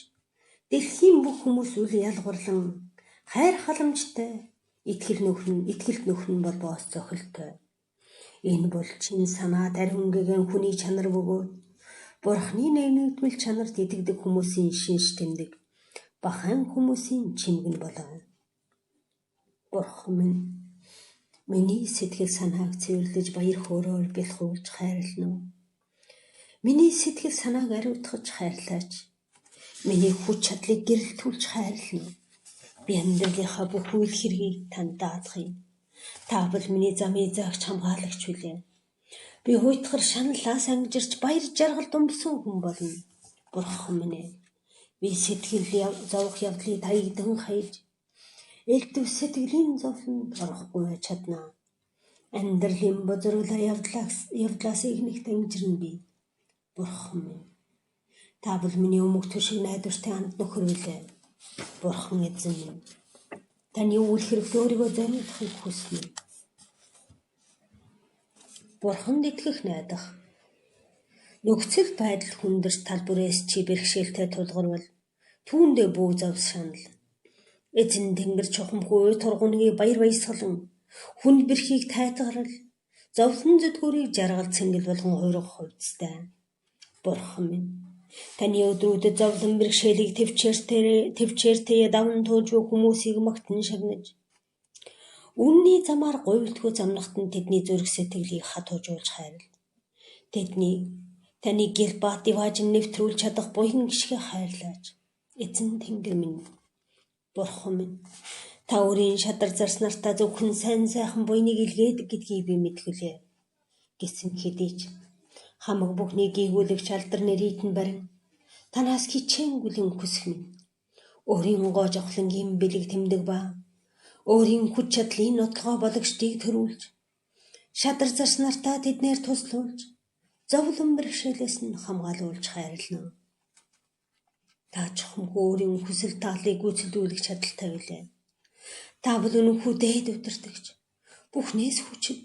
дэлхийн бүх хүмүүс үл ялгаварлан хайр халамжтай итгэл нөхөр нь итгэлт нөхөр нь бол боос цохилтой. Энэ бол чин санаа ариун гэгэн хүний чанар бөгөөд Бурхны нэгдмэл чанарт итгэдэг хүмүүсийн шинж тэмдэг, бахайн хүмүүсийн чимэг нь болов. Бурхан минь, миний сэтгэл санааг цэвэрлэж баяр хөөрөөр бэлхүүлж хайрлана уу? Миний сэтгэл санааг ариутгаж хайрлаач. Миний хүч чадлыг гэрэлтүүлж хайрлана уу? Би амьдралынхаа бүх үйл хэргийг танд даатгая. Та бол миний замын заагч, хамгаалагч билээ. Би уйтгар шаналлаас ангижирч баяр жаргал думбсан хүн болно. Бурхан минь ээ. Би сэтгэл зовох явдлыг таягдан хаяж, элдв сэтгэлийн зовлонд орохгүй байж чадна. Амьдралын бузруулаа явдлаас ихнэх дангижирна би. Бурхан минь, та бол миний өмг төшиг найдвартай анд нөхөр билээ. Бурхан эзэн минь, таны үйл хэрэгт өөрийгөө зориулахыг хүснэ. Бурханд итгэх найдах. Нөхцөл байдал хүндэрч тал бүрээс чи бэрхшээлтэй тулгарвал түүндээ бүү зовс шанал. Эзэн тэнгэр чухамхүү уй тургуунгийн баяр баясгалан хүнд бэрхийг тайтгарал зовлон зүдгүүрийг жаргал цэнгэл болгон хувиргах хувцастай. Бурхан минь, таны өдрүүдэд зовлон бэрхшээлийг төвчээртэй даван туулж буй хүмүүсийг магтан шагнаж, үнний замаар гуйлдгүй замнахад нь тэдний зүрх сэтгэлийг хатуужуулж хайрл. Тэдний таны Гилбат диваажин нэвтрүүлж чадах буян гишгэ хайрлаач. Эзэн тэнгэр минь, Бурхан минь, та өөрийн шадар зарснартаа зөвхөн сайн сайхан буяныг илгээдэг гэдгийг би мэдгэлээ. Гэсэн хэдий ч хамаг бүхний гийгүүлэгч алдар нэрийг нь барин танаас хичээнгүлэн хүсэх минь. Өөрийн гоо жавхлангийн бэлэг тэмдэг ба өөрийн хүч чадлын нотлогоо бологчдыг төрүүлж, шадар зарснартаа тэднээр туслуулж, зовлон бэрхшээлээс нь хамгаалуулж хайрлана. Та чухамгүй өөрийн хүсэл тааллыг гүйцэлдүүлэх чадaltaй билээ. Та бол үнэнхүү дээд удирдагч, бүхнээс хүчит,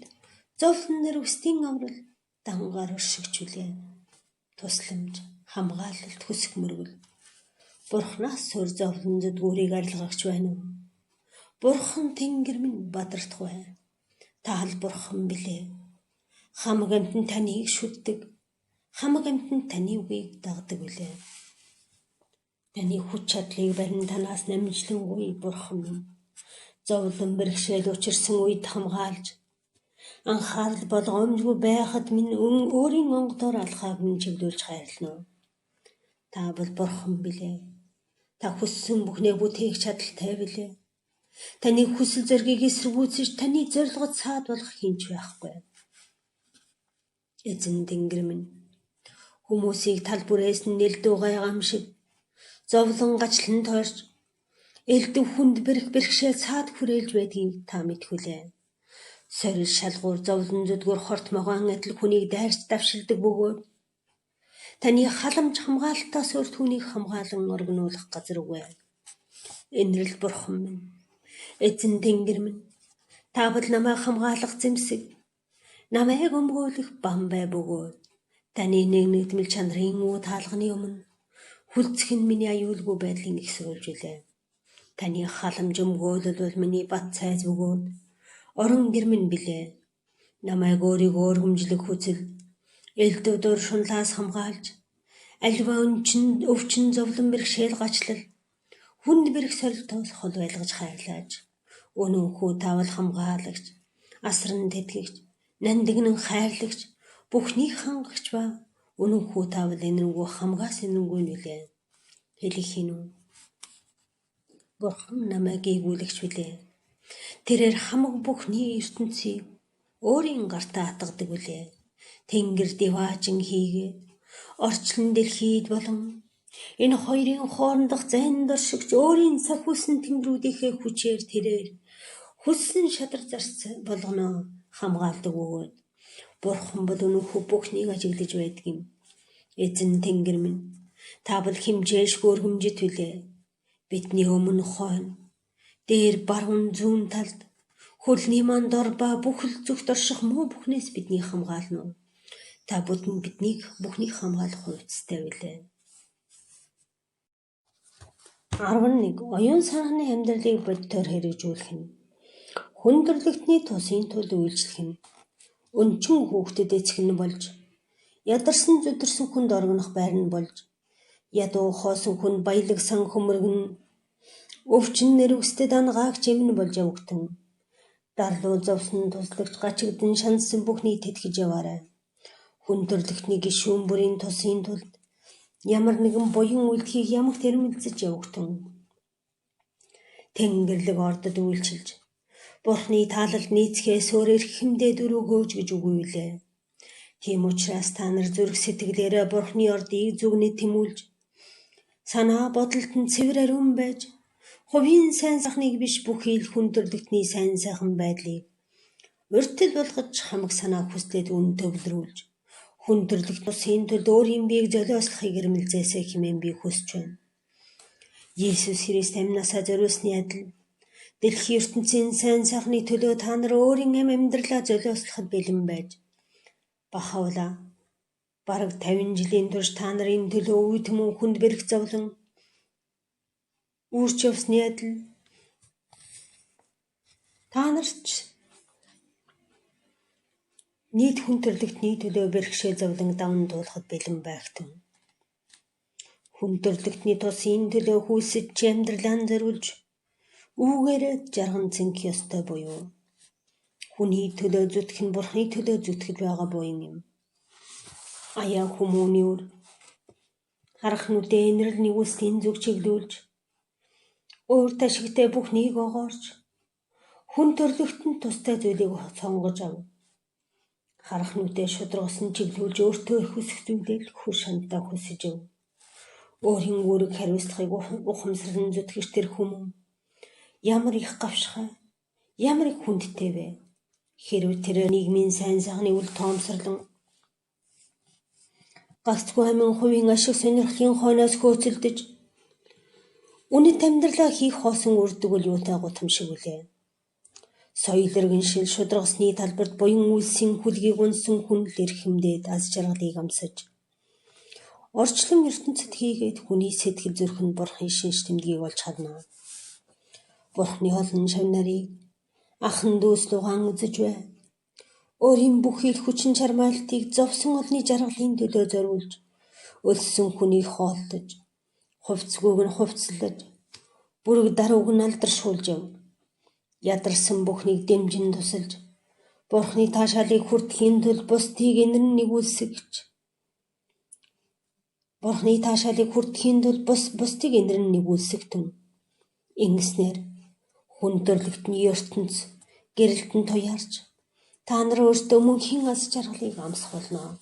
зовлон нэрвсдийн аврал, дангаар өршигч билээ. Тусламж, хамгаалалт хүсэх мөргөл. Бурханаас өөр зовлон зүдгүүрийг арилгагч байна уу? Бурхан тэнгэр минь бадартгүй. Та л бурхан билээ. Хамаг амьтан таныг шүтдэг. Хамаг амьтан таны үгийг дагдаг билээ. Таны хүч чадлыг барин танаас намжлангүй бурхан минь. Зовлон бэрхшээл учирсан үед хамгаалж, анхаарал болгоомжгүй байхад минь өөрийн онгодоор алхааг минь чиглүүлж хайрлана. Та бол бурхан билээ. Та хүссэн бүхнээ бүтээх чадaltaй билээ. Таны хүсэл зоригийг эсэргүүцэж таны зорилгод саад болох хинч байхгүй. Эзэн тэнгэр минь, хүмүүсийг тал бүрээс нь нэлдүү гайхамшиг, зовлон гачлан тойрч, элдв хүнд бэрх бэрхшээл саад хүрээлж байдгийг та мэдхүлээ. Сорил шалгуур зовлон зүдгүүр хорт могоон адил хүнийг дайрч давшилдаг бөгөөд таны халамж хамгаалалтаас өөр түүнийг хамгаалан оргинуулах газар үгүй. Энэрэл бурхан минь, эзэн тэнгэр минь, та бол намайг хамгаалах зэмсэг, намайг өмгөөлөх бам бай бөгөөд таны нэг нэгдмэл чанарын үү таалганы өмнө хүлцэх нь миний аюулгүй байдлыг ихсүүлж билээ. Таны халамж өмгөөлөл бол миний бат цайз бөгөөд орон гэр минь билээ. Намайг өөрийгөө өргөмжлөх хүсэл, элдв дур шунлаас хамгаалж, альва өвчин зовлон бэрхшээл гачлал, хүнд бэрх сорилтоос хол байлгаж хайрлааж, үнэнхүү тавал хамгаалагч, асран тэтгэгч, нандинан хайрлагч, бүхнийг хангагч ба үнэнхүү тавал энэрэнгүй хамгаас энэрэнгүй нь билээ. Хэлэх хин үү? Бурхан намайг гийгүүлэгч билээ. Тэрээр хамаг бүхний ертөнцийг өөрийн гартаа атгадаг билээ. Тэнгэр диваажин хийгээд, орчлон дэлхийд болон энэ хоёрын хоорондох зайн доршигч өөрийн сахиусан тэнгэрүүдийнхээ хүчээр тэрээр хүссэн шадар зарц болгоно хамгаалдаг бөгөөд Бурхан бол үнэнхүү бүхнийг ажиглаж байдаг юм. Эзэн тэнгэр минь, та бол хэмжээшгүй өргөмжит билээ. Бидний өмнө хойно, дээр баруун зүүн талд, хөлний маань дор ба бүхэл зүгт орших муу бүхнээс биднийг хамгаална. Та бүхэн биднийг бүхнийг хамгаалах хувцастай билээ. 11. Оюун санааны амьдралыг бодитоор хэрэгжүүлэх нь хүндрэлтний тусын тулд үйлчлэх нь өнчин хүүхдэд эцэг нь болж, ядарсан зүдэрсэн хүнд оргинох байр нь болж, ядуу хоосон хүнд баялаг сан хөмрөгн, өвчин нэрвэстэд ангаагч юм нь болж явагдана. Дарлуу зовсон туслагч гачигдан шансан бүхнийг тэтгэж яваарай. Хүн төрлөختний гишүүн бүрийн тусын тулд ямар нэгэн буян үйлдэхийг ямагт эрмэлзэж явагдана. Тэнгэрлэг ордод үйлчилж, Бурхны таалалд нийцхээс өөр эрх хэмдээ дөрөөгөөж гэж үгүй билээ. Тийм учраас та нар зүрх сэтгэлээрээ Бурхны ордыг зүгнэ тэмүүлж, Санаа бодолд нь цэвэр ариун байж, хувийн сайн сайхныг биш бүхий л хүн төрлөختний сайн сайхан байдлыг урьдчил болгож хамаг санаа хүслээ түүнд төвлөрүүлж, хүн төрлөختний тусын тулд өөрийн биеийг золиослохыг эрмэлзээсэй хэмээн би хүсэж байна. Есүс Христ амнасаа зориулсны адил дэлхийн ертөнцийн сайн сайхны төлөө та нар өөрийн амь амьдралаа золиослоход бэлэн байж, бахавла бараг 50 жилийн турш та нарын төлөө үе түмэн хүнд бэрх зовлон үүрч явсны адил та нар ч нийт хүн төрлөختний төлөө бэрхшээл зовлон даван туулахад бэлэн байх тун. Хүн төрлөختний тусын төлөө хүйсэж чи амьдралаа зориулж үүгээрээ жарган цэнхэх ёстой буюу хүний төлөө зүтгэх нь Бурхны төлөө зүтгэж байгаа буян юм. Аяа хүмүүний үр харах нүдээ энэрэл нэгүслийн зүг чиглүүлж өөрт ашигтай бүхнийг огоорч хүн төрлөختөнд тустай зүйлийг сонгож ав. Харах нүдээ шударгасан чиглүүлж өөртөө их хүсэх зүйлээ л хөр шантаа хүсэж өв. Өөрийн үүрэг хариуцлагыг ухамсарлан зүтгэж тэр хүмүүн ямар их гавшхай, ямар их хүндтэй вэ? Хэрв тэр нийгмийн сайн сайхны үл тоомсорлон гагцгүй амин хувийн ашиг сонирхлын хойноос хөөцөлдөж үнэт амьдралаа хийх хоосон үрдэг үл юутай гутамшиг үлээ. Соёл иргэншил шударгасны талбарт буян үйлсийн хүлгийг унсан хүн л эрхэмдээд аз жаргалыг амсаж орчлон ертөнцид хийгээд хүний сэтгэл зүрхэнд Бурхны шинж тэмдгийг олж харна. Бурхны олон шав нарыг ахан дүүс лугаан үзэж бай. Өөрийн бүхий л хүчин чармайлтыг зовсон олны жаргалын төлөө зориулж өлссөн хүнийг хооллож, хувцсгүйг нь хувцлаж, бүрэг дарууг нь алдаршуулж яв. Ядарсан бүхнийг дэмжин тусалж, Бурхны таашаалыг хүртэхийн тулд бусдыг энэрэн нэгүүлсэгч. Бурхны таашаалыг хүртэхийн тулд бусдыг энэрэн нэгүүлсэгтэн. Ингэснээр хүн төрлөختний ертөнц гэрэлтэн туяарч та нар өөрсдөө мөнхийн аз жаргалыг амсах болно.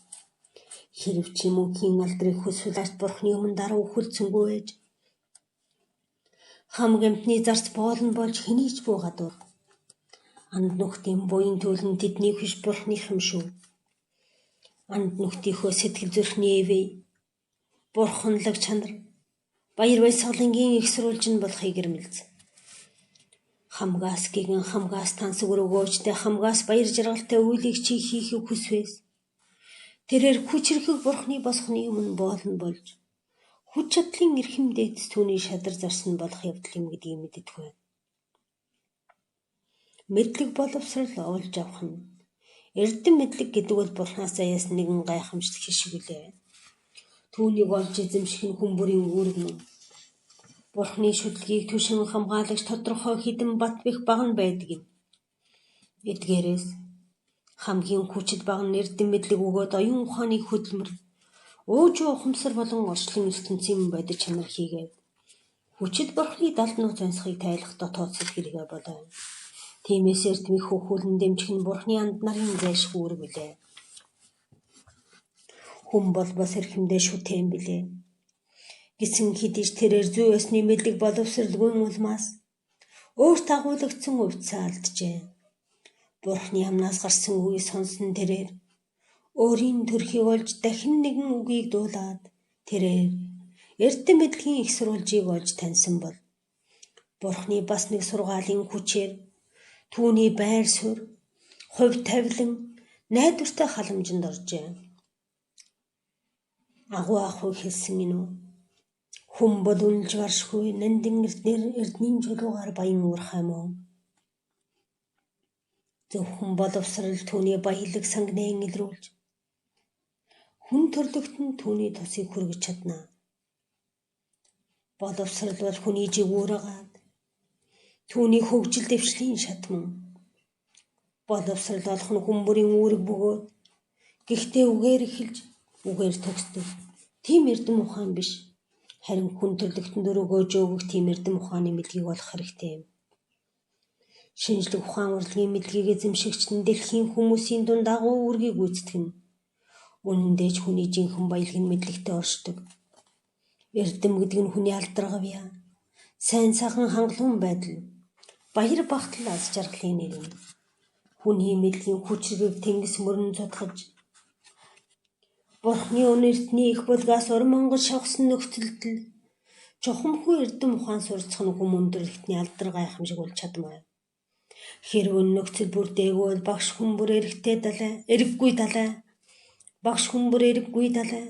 Хэрв чи мөнхийн алдрыг хүсвэл арт Бурхны өмнө даруй хүлцэнгүй байж хамаг амьтны зарц боолн болж хэний ч бүү гадуур. Анд нүхтийн буян төлн тэдний биш Бурхных юм шүү. Анд нүхтийнхөө сэтгэл зүрхний эвэй бурханлаг чанар баяр баясгалангийн их сурвалж нь болохыг эрмэлз. Хамгаас гэгэн хамгаас тансаг өрөөгөөчтэй хамгаас баяр жаргалтай үйлийг чи хийхийг хүсвээс тэрээр хүчрхэг Бурхны босхны өмнө боолн болж хүч чадлын эрхэм дээдэс түүний шадар зарсан болох явдал юм гэдгийг мэддэг бай. Мэдлэг боловсрол олж авах нь эрдэм мэдлэг гэдэг бол Бурханаас заяасан нэгэн гайхамшиг хишиг үлээ. Түүнийг олж эзэмших нь хүн бүрийн үүрэг мөн. Бурхны шүтлгийг түшин хамгаалагч тодорхой хэдэн бат бэх баг нь байдаг юм. Эдгээрээс хамгийн хүчит баг нь эрдэм мэдлэг өгөөд оюун ухааныг хөдөлмөр, уужуу ухамсар болон орчлон ертөнцийн бодит чанар хийгээд хүчит Бурхны далд нууц онцгойг тайлах дотоод сэтгэлгээ болов. Тиймээс эрдмийг хөхүүлэн дэмжих нь Бурхны анд нарын зайлшгүй үүрэг билээ. Хүн бол бас эрхэмдээ шүтээн билээ. Гэсэн хэдий ч тэрээр зүй ёсны мэдлэг боловсролгүй улмаас өөрт агуулгдсан увьцаа алджээ. Бурхны амнаас гарсан үгийг сонсон тэрээр өөрийн төрхийг олж дахин нэгэн үгийг дуулаад тэрээр эрдэм мэдлэгийн их сурвалжийг олж таньсан бол Бурхны бас нэг сургаалын хүчээр түүний байр суурь, хувь тавилан, найдвартай халамжинд оржээ. Агуу ахуй хэлсэн энэ үү? Хүн бол үнэлж баршгүй нандин эрдэнийн чулуугаар баян уурхай мөн. Зөвхөн боловсрол түүний баялаг сангнаа илрүүлж хүн төрлөختөнд түүний тусыг хүргэж чадна. Боловсрол бол хүний жигүүргээд түүний хөгжил дэвшлийн шат мөн. Боловсрол олох нь хүн бүрийн үүрэг бөгөөд гэхдээ үгээр эхэлж үгээр төгсдөг. Тийм эрдэм ухаан биш. Харин хүн төрлөختөнд өрөөгөөж өгөх тийм эрдэм ухааны мэдлэгийг олох хэрэгтэй юм. Шинжлэх ухаан урлагийн мэдлэгийг эзэмшигч нь дэлхийн хүмүүсийн дунд агуу үүргийг гүйцэтгэнэ. Үнэн дээр ч хүний жинхэнэ баялаг нь мэдлэгтэй оршдог. Эрдэм гэдэг нь хүний алдар гавьяа, сайн сайхан хангалуун байдал, баяр багтал аз жаргалын нэр юм. Хүний мэдлэгийн хүчирхэг тэнгис мөрөн зутгаж Бурхны өн эрдний их булгаас урам онгож шавхсан нөхцөлд л чухамхүү эрдэм ухаан суралцах нь хүм өндөрлөгтний алдар гайхамшиг болж чадмаа. Хэрв энэ нөхцөл бүрдээгүй бол багш хүн бүр эрэгтэй далай, эрэггүй далай, багш хүн бүр эрэггүй далай,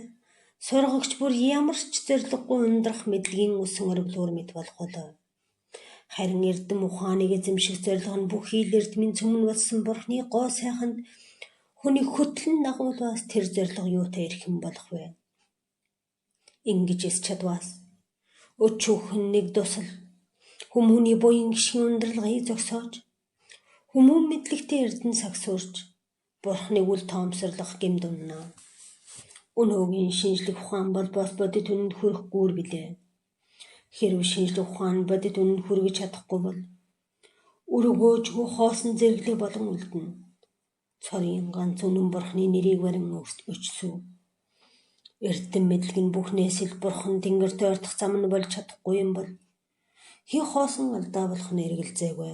сургагч бүр ямар ч зорилгогүй ундрах мэдлэгийн өсөн оргилуур мэт болох болов. Харин эрдэм ухааныг эзэмших зорилго нь бүхий л эрдмийн цөмөн болсон Бурхны гоо сайханд хүний хөтлөн дагуулвас тэр зорилго юутай эрхэм болох вэ? Ингэж эс чадваас өчүүхэн нэг дусал хүмүүний буян гишгэн ундралгыг зогсоож хүмүүн мэдлэгтэй эрдэнэ сагсуурч Бурхныг үл тоомсорлох гэм дуннаа. Өнөөгийн шинжлэх ухаан бол бос бодит үнэнд хүрэх гүүр билээ. Хэрв шинжлэх ухаан бодит үнэнд хүргэж чадахгүй бол өргөөжгүй хоосон зэрэглээ болон үлдэнэ. Цорын ганц үнэн Бурхны нэрийг барин өчсөв. Эрдэм мэдлэг нь бүхнээс ил Бурхан тэнгэрт ойртох зам нь болж чадахгүй юм бол хэн хоосон алдаа болох нь эргэлзээгүй.